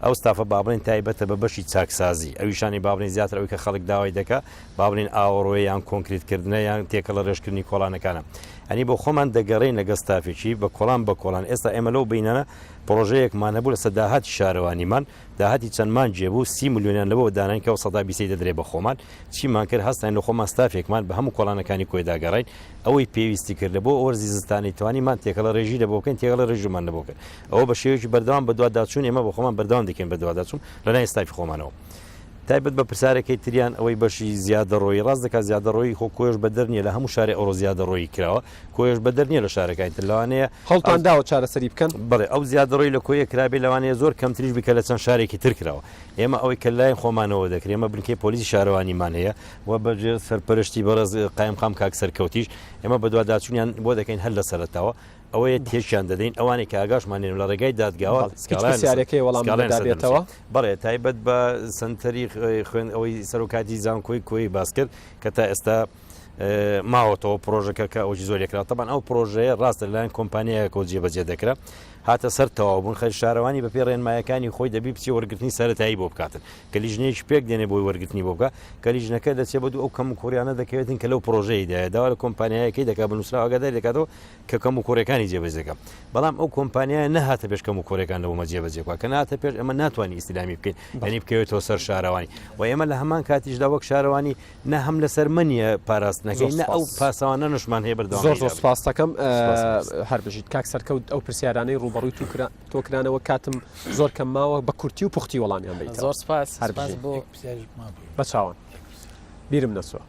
ئەو ستافە با بڵێین تایبەتە بە بەشی چاکسازی، ئەویشانی با بڵێین زیاتر ئەوەی کە خەڵک داوای دەکا با بڵێین ئاوەڕۆیە یان کۆنکریت کردنە یان تێکەڵە ڕێژکردنی کۆڵانەکانە. یانی بۆ خۆمان دەگەڕێین لەگەڵ ستافێکی بە کۆڵان بە کۆڵان ئێستا ئێمە لەو بەینانە پڕۆژەیەکمان هەبوو لەسەر داهاتی شارەوانیمان داهاتی چەند مانگێ بوو سی ملیۆنیان لەوەوە داناین کە ئەو سەدا بیستەی دەدرێ بە خۆمان چیمان کرد هەستاین لە خۆمان ستافێکمان بە هەموو کۆڵانەکانی کۆیدا گەڕاین ئەوەی پێویستی کرد لە بۆ وەرزی زستانی توانیمان تێکەڵە ڕێژی لە بۆ بکەین تێکەڵە ڕێژیمان لە بۆ کرد ئەوە بە شێوەیەکی بەردەوام بەدواداچوون ئێمە بۆ خۆمان بەردەوام دەکەین بەدواداچوون لە لای ستافی خۆمانەوە. تایبەت بە پرسیارەکەی تریان ئەوەی بەشی زیادەڕۆیی ڕاست دەکات زیادەڕۆیی خۆ کۆیەش بەدەر نییە لە هەموو شارێ ئەوڕۆ زیادەڕۆیی کراوە کۆیەش بەدەر نییە لە شارەکانی تر لەوانەیە هەوڵتان داوە چارەسەری بکەن؟ بەڵێ ئەو زیادەڕۆیی لە کۆیە کرابێ لەوانەیە زۆر کەمتریش بی کە لە چەند شارێکی تر کراوە ئێمە ئەوەی کە لای خۆمانەوە دەکرێ ئێمە بنکەی پۆلیسی شارەوانیمان هەیە و بە سەرپەرشتی بەڕێز قایمقام کاک سەرکەوتیش ئێمە بەدواداچوونیان بۆ دەکەین هەر لە سەرەتاوە ئەوەیە تێکیان دەدەین ئەوانەی کە ئاگاشمان لێن لە ڕێگای دادگاوە هیچ پرسیارێک هەیە وەڵام سکاڵایان لەسەر دابێتەوە؟ دەنووسین. بەڵێ تایبەت بە سەنتەری خوێند ئەوەی سەرۆکاتی زانکۆی کۆیی باس کرد کە تا ئێستا ماوەتەوە پرۆژەکە کە ئەوجی زۆر یەکرا تەبان ئەو پرۆژەیە ڕاستە لەلایەن کۆمپانیایەکەوە جێبەجێ دەکرا هاتە سەر تەواو بوون خەر شارەوانی بەپێی ڕێنمایەکانی خۆی دەبی بچێ وەرگرتنی سەرەتایی بۆ بکاتن کە لیژنەیەکی پێک دێنێ بۆی وەرگرتنی بۆ بکە کە لیژنەکە دەچێ بە دوو ئەو کەم و کوڕیانە دەکەوێتن کە لەو پرۆژەیەدایە داوا لە کۆمپانیایەکەی دەکات بە نووسراو ئاگاداری دەکاتەوە کە کەموکوڕیەکانی جێبەجێ دەکا بەڵام ئەو کۆمپانیایە نەهاتە پێش کەموکوڕیەکان لەومە جێبەجێ بکا کە نهاتە پێش ئێمە ناتوانین ئیستیلامی بکەین یعنی بکەوێتەوە سەر شارەوانی و ئێمە لە هەمان کاتیشدا وەک شارەوانی نە هەم لەسەر منیە پاراستنەکەی نە ئەو پاسەوانە نشمان هەیە بەردەوام زۆر زۆر سپاس دەکەم هەر بژیت کاک سەرکەوت ئەو پرسیارانەی ڕووبەڕووی تو کرا تۆ کرانەوە کاتم زۆر کەم ماوە بە کورتی و پوختی وەڵامیان بیت زۆر سپاس هەر بژیت بە چاوان بیرم نەچووە.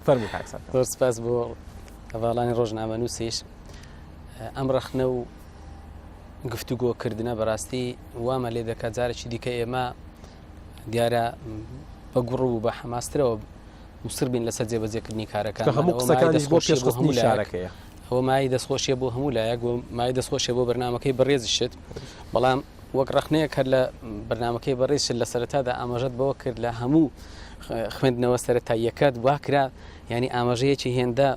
فەرموو کاک سەرکەوت. زۆر سپاس بۆ هەڤاڵانی ڕۆژنامەنووسیش ئەم ڕەخنە و گفتوگۆ کردنە بەڕاستی وامە لێ دەکات جارێکی دیکە ئێمە دیارە بە گوڕ و بە حەماسترەوە مسر بین لەسەر جێبەجێکردنی کارەکان هەموو قسەکانیش بۆ پێشخستنی شارەکەیە ئەوە مای دەستخۆشیە بۆ هەموو لایەک و مای دەستخۆشیە بۆ بەرنمەکەی بەڕێزیشت بەڵام وەک ڕەخنەیەک هەر لە بەرنامەکەی بەڕێزشت لە سەرەتادا ئاماژەت بەوە کرد لە هەموو خوێندنەوە سەرەتاییەکەت وا کرا یعنی ئاماژەیەکی هێندە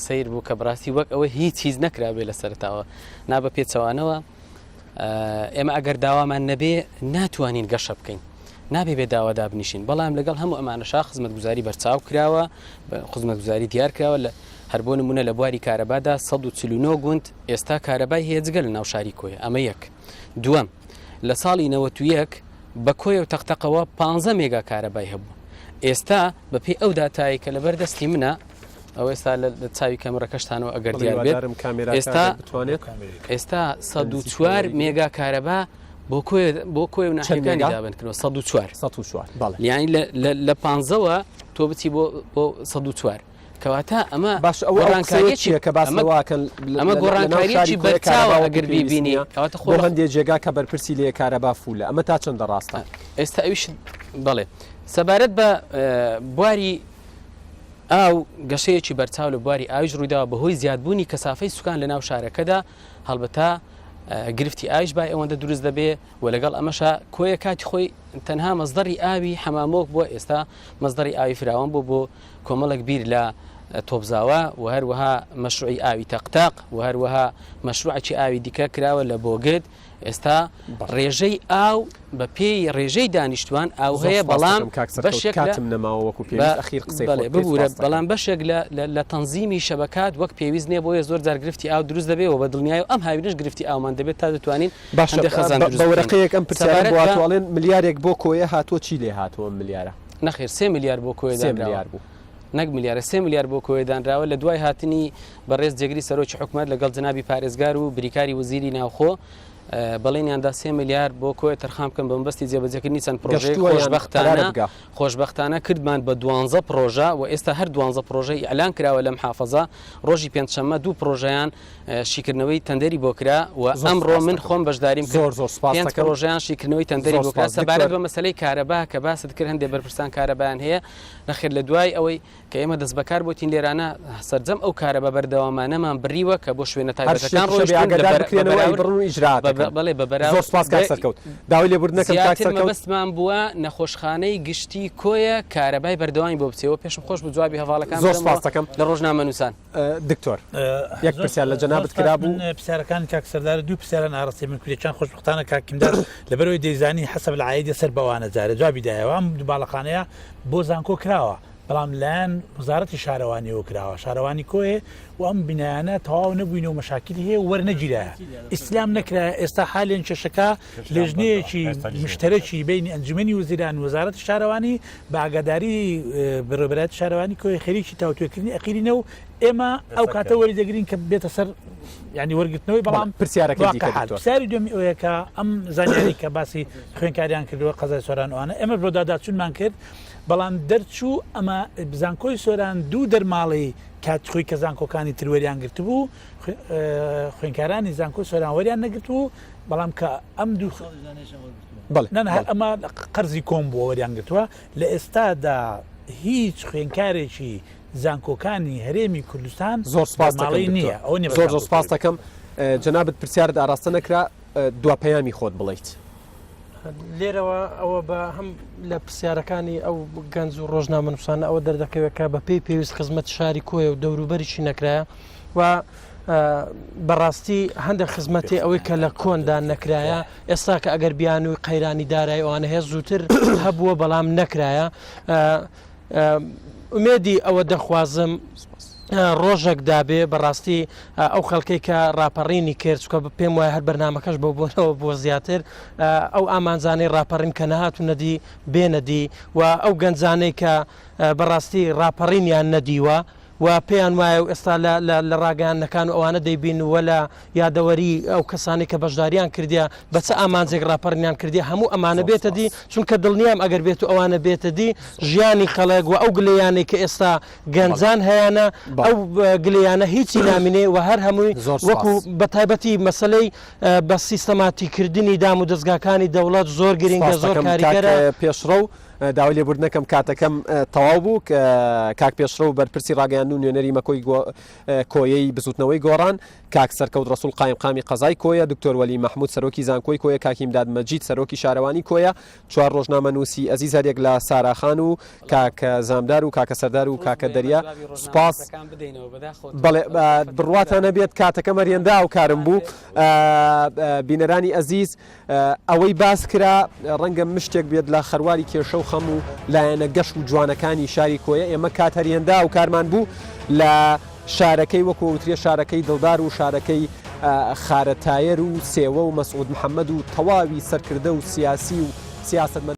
سیر بوو کە بڕاستی وەک ئەوە هیچ هیچ نەکرابێ لە سەرتاوە نا بە پێچەوانەوە ئێمە ئەگەر داوامان نەبێ ناتوانین گەشە بکەین نابێ بێ داوا دابنیشین بەڵام لەگەڵ هەموو ئەمانەشا خزمەتگوزاری بەرچاو کراوە خزمەتگوزاری دیار کراوە لە هەر بۆ نمونە لە بواری کارەبادا 149 گوند ئێستا کارەبای هەیە جگە لە ناو شاری کۆیە ئەمە یەک دووەم لە ساڵی 91 بە کۆیە و تەقتەقەوە 15 مێگا کارەبای هەبوو ئێستا بەپێی ئەو داتایی کە لەبەر دەستی منە ئەو ئێستا لە چاوی کەمرەکەشتانەوە ئەگەر دیار بێت ئێستا ئێستا 104 مێگا کارەبا بۆ کۆیە بۆ کۆیە و ناحیەکانی دابین کردووە 104 104 بەڵێ یانی لە 15ەوە تۆ بچی بۆ بۆ 104 کەواتە ئەمە باش ئەوە گۆڕانکاریەکی کە باس لەوەکەن ئەمە گۆڕانکاریەکی بەرچاوە ئەگەر بیبینی کەواتە خۆ هەندێک جێگا کە بەرپرسی لێ کارەبا فولە ئەمە تا چەندە ڕاستە ئێستا ئەویش بەڵێ سەبارەت بە بواری ئاو گەشەیەکی بەرچاو لە بواری ئاویش ڕوویداوە بەهۆی زیادبوونی کەسافەی سوکان لە ناو شارەکەدا هەڵبەتە گرفتی ئاویش بای ئەوەندە دروست دەبێ و لەگەڵ ئەمەشا کۆیە کاتی خۆی تەنها مەزدەری ئاوی حەمامۆک بووە ئێستا مەزدەری ئاوی فراوان بوو بۆ کۆمەڵێک بیر لە تۆپزاوە و هەروەها مەشروعی ئاوی تەقتەق و هەروەها مەشروعێکی ئاوی دیکە کراوە لە بۆگد ئێستا ڕێژەی ئاو بە پێی ڕێژەی دانیشتوان ئاو هەیە بەڵام بەشێک کاتم نەماوە وەکو پێویست ئەخیر قسەی بەڵێ ببورە بەڵام بەشێک لە تەنزیمی شەبەکات وەک پێویست نییە بۆیە زۆر جار گرفتی ئاو دروست دەبێ و بە دڵنیایی ئەم هاوینەش گرفتی ئاومان دەبێت تا دەتوانین باشە هەندێک خەزان دروست بە بکەین. وەرەقەیەک ئەم پرسیارەم سەبارەت بۆ بە هاتووە ئەڵێن ملیارێک بۆ کۆیە هاتووە چی لێ هاتووە ئەم ملیارە؟ نەخێر سێ ملیار بۆ کۆیە سێ دانراوە. ملیار بوو. نەک ملیارە سێ ملیار بۆ کۆیە دانراوە لە دوای هاتنی بەڕێز جێگری سەرۆکی حکومەت لەگەڵ جەنابی پارێزگار و بریکاری وەزیری ناوخۆ بەڵێنیان دا سێ ملیار بۆ کۆیە تەرخان بکەن بە مەبەستی جێبەجێکردنی چەند پرۆژەیەک گەشتووە یان قەرارە خۆشبەختانە بگا؟ خۆشبەختانە کردمان بە دوانزە پرۆژە و ئێستا هەر دوانزە پرۆژەی ئیعلان کراوە لەم حافەزە ڕۆژی پێنجشەممە دوو پرۆژەیان شیکردنەوەی تەندەری بۆ کرا و زۆر ئەمڕۆ سوپاس من دەکەم. خۆم بەشداریم کرد زۆر زۆر سوپاس پێنج دەکەم. پرۆژەیان شیکردنەوەی تەندەری زۆر بۆ کرا سوپاس سەبارەت دکتۆر. بە مەسەلەی کارەبا کە باست کرد هەندێک بەرپرسان کارەبایان هەیە نەخێر لە دوای ئەوەی کە ئێمە دەستبەکار بۆتین لێرانە سەرجەم ئەو کارەبا بەردەوامانەمان بڕیوە کە بۆ شوێنە هەر تایبەتەکان شتێکیشە بێ ڕۆیشتوون لە ئاگادار بەر بە بکرێنەوە بەراورد ئەیبڕن و بە ئیجرائات دەکەن. دەکەن. بەڵێ بە بەراورد زۆر سپاس کاک سەرکەوت. داوای لێبوردن دەکەم کاک زیاتر سەرکەوت. مەبەستمان بووە نەخۆشخانەی گشتی کۆیە کارەبای بەردەوامی بۆ بچێ پێشم خۆش بوو جوابی هەڤاڵەکان زۆر بدەمەوە سپاس دەکەم. لە ڕۆژنامەنووسان. دکتۆر یەک زۆر پرسیار لە زۆر جەنابت سپاس کرابوو. من پرسیارەکانی کاک سەردار دوو پرسیاران ئاڕاستەی من کرد چەند خۆشبەختانە کاک کیمدار لەبەرئەوەی دەیزانی حەسەب العایدە سەر بەوانە جارێ جوابی دایەوە ئەم دوو باڵەخانەیە بۆ زانکۆ کراوە بەڵام لایەن وەزارەتی شارەوانیەوە کراوە شارەوانی کۆیە و ئەم بینایانە تەواو نەبووین و مەشاکلی هەیە و وەرنەگیرایە ئیستلام نەکرایە ئێستا حالێن کێشەکە لێژنەیەکی مشتەرەکی بینی ئەنجومەنی وەزیران و وەزارەتی شارەوانی بە ئاگاداری بەڕێوەبەرایەتی شارەوانی کۆیە خەریکی تاوتوێکردنی ئەخیرینە و ئێمە ئەو کاتە وەری دەگرین کە بێتە سەر ینی وەرگرتنەوەی بەڵام پرسیارەکە واقع حال. پرسیاری دوێمی ئەوەیە کە ئەم زانیاری کە باسی خوێنکاریان کردووە قەزای سۆران ئەوانە ئێمە بۆ داداچوونمان کرد بەڵام دەرچوو ئەمە زانکۆی سۆران دوو دەرماڵەی کات خۆی کە زانکۆکانی تر وەریان گرتبوو خوێنکارانی زانکۆی سۆران وەریان نەگرتبوو بەڵام کە ئەم دوو بەڵێ نەنا هەر ئەمە قەرزی کۆم بووە وەریان گرتووە لە ئێستادا هیچ خوێنکارێکی زانکۆکانی هەرێمی کوردستان زۆر سپاس دەکەم دەرماڵەی دکتۆر نییە ئەوە نییە بە زۆر زۆر زانکۆ سپاس کوردی. دەکەم جەنابت پرسیارت ئاراستە نەکرا دوا پەیامی خۆت بڵیت. لێرەوە ئەوە بە هەم لە پرسیارەکانی ئەو گەنج و ڕۆژنامەنووسانە ئەوە دەردەکەوێت کە بە پێی پێویست خزمەت شاری کۆیە و دەوروبەریشی نەکرایە و بەڕاستی هەندێک خزمەتی ئەوەی کە لە کۆندا نەکرایە ئێستا کە ئەگەر بیانووی قەیرانی دارایی ئەوانە هەیە زووتر هەبووە بەڵام نەکرایە ئومێدی ئەوە دەخوازم ڕۆژێک دابێ بەڕاستی ئەو خەڵکەی کە ڕاپەڕینی کرد چکە پێم وایە هەر بەرنمەکەش بۆ بۆنەوە بۆ زیاتر ئەو ئامانجانەی ڕاپەڕین کە نەهات و نەدی بێنەدی و ئەو گەنجانەی کە بەڕاستی ڕاپەڕینیان نەدیوە و پێیان وایە و ئێستا لە لە لە ڕاگەیاندنەکان و ئەوانە دەیبین و لە یادەوەری ئەو کەسانەی کە بەشداریان کردیە بە چ ئامانجێک ڕاپەڕینیان کردیە هەموو ئەمانە زۆر بێتە دی سپاس. چونکە دڵنیام ئەگەر بێت و ئەوانە بێتە دی ژیانی خەڵک و ئەو گلەیانەی کە ئێستا بەڵێ گەنجان هەیانە بەڵێ ئەو گلەیانە هیچی نامینێ و هەر هەمووی زۆر وەکو سپاس. بە تایبەتی مەسەلەی بە سیستەماتیکردنی دام و دەزگاکانی دەوڵەت زۆر گرینگە سپاس زۆر دەکەم کاک کاریگەرە. پێشڕەو. داوای لێبوردن ئەکەم کاتەکەم تەواو بوو کاک پێشڕەو بەرپرسی ڕاگەیاندن و نوێنەری مەکۆی کۆیەی بزوتنەوەی گۆڕان کاک سەرکەوت ڕەسوڵ قایمقامی قەزای کۆیە دکتۆر وەلی مەحمود سەرۆکی زانکۆی کۆیە کاک هیمداد مەجید سەرۆکی شارەوانی کۆیە چوار ڕۆژنامەنووسی ئەزیز هەریەک لە سارا خان و کاکە زامدار و کاکە سەردار و کاکە دەریا سوپاس بەڵێ بڕواتان نەبێت کاتەکەم هەرێندا و کارم بوو بینەرانی ئەزیز ئەوەی باس کرا ڕەنگە مشتێک بێت لە خەرواری کێشە و خەم و لایەنە گەش و جوانەکانی شاری کۆیە، ئێمە کات هەر هێندە هاوکارمان بوو لە شارەکەی وەکو ئەوترێ شارەکەی دڵدار و شارەکەی خارە تایەر و سێوە و مەسعود محەمەد و تەواوی سەرکردە و سیاسی و سیاسەتمەدارانی.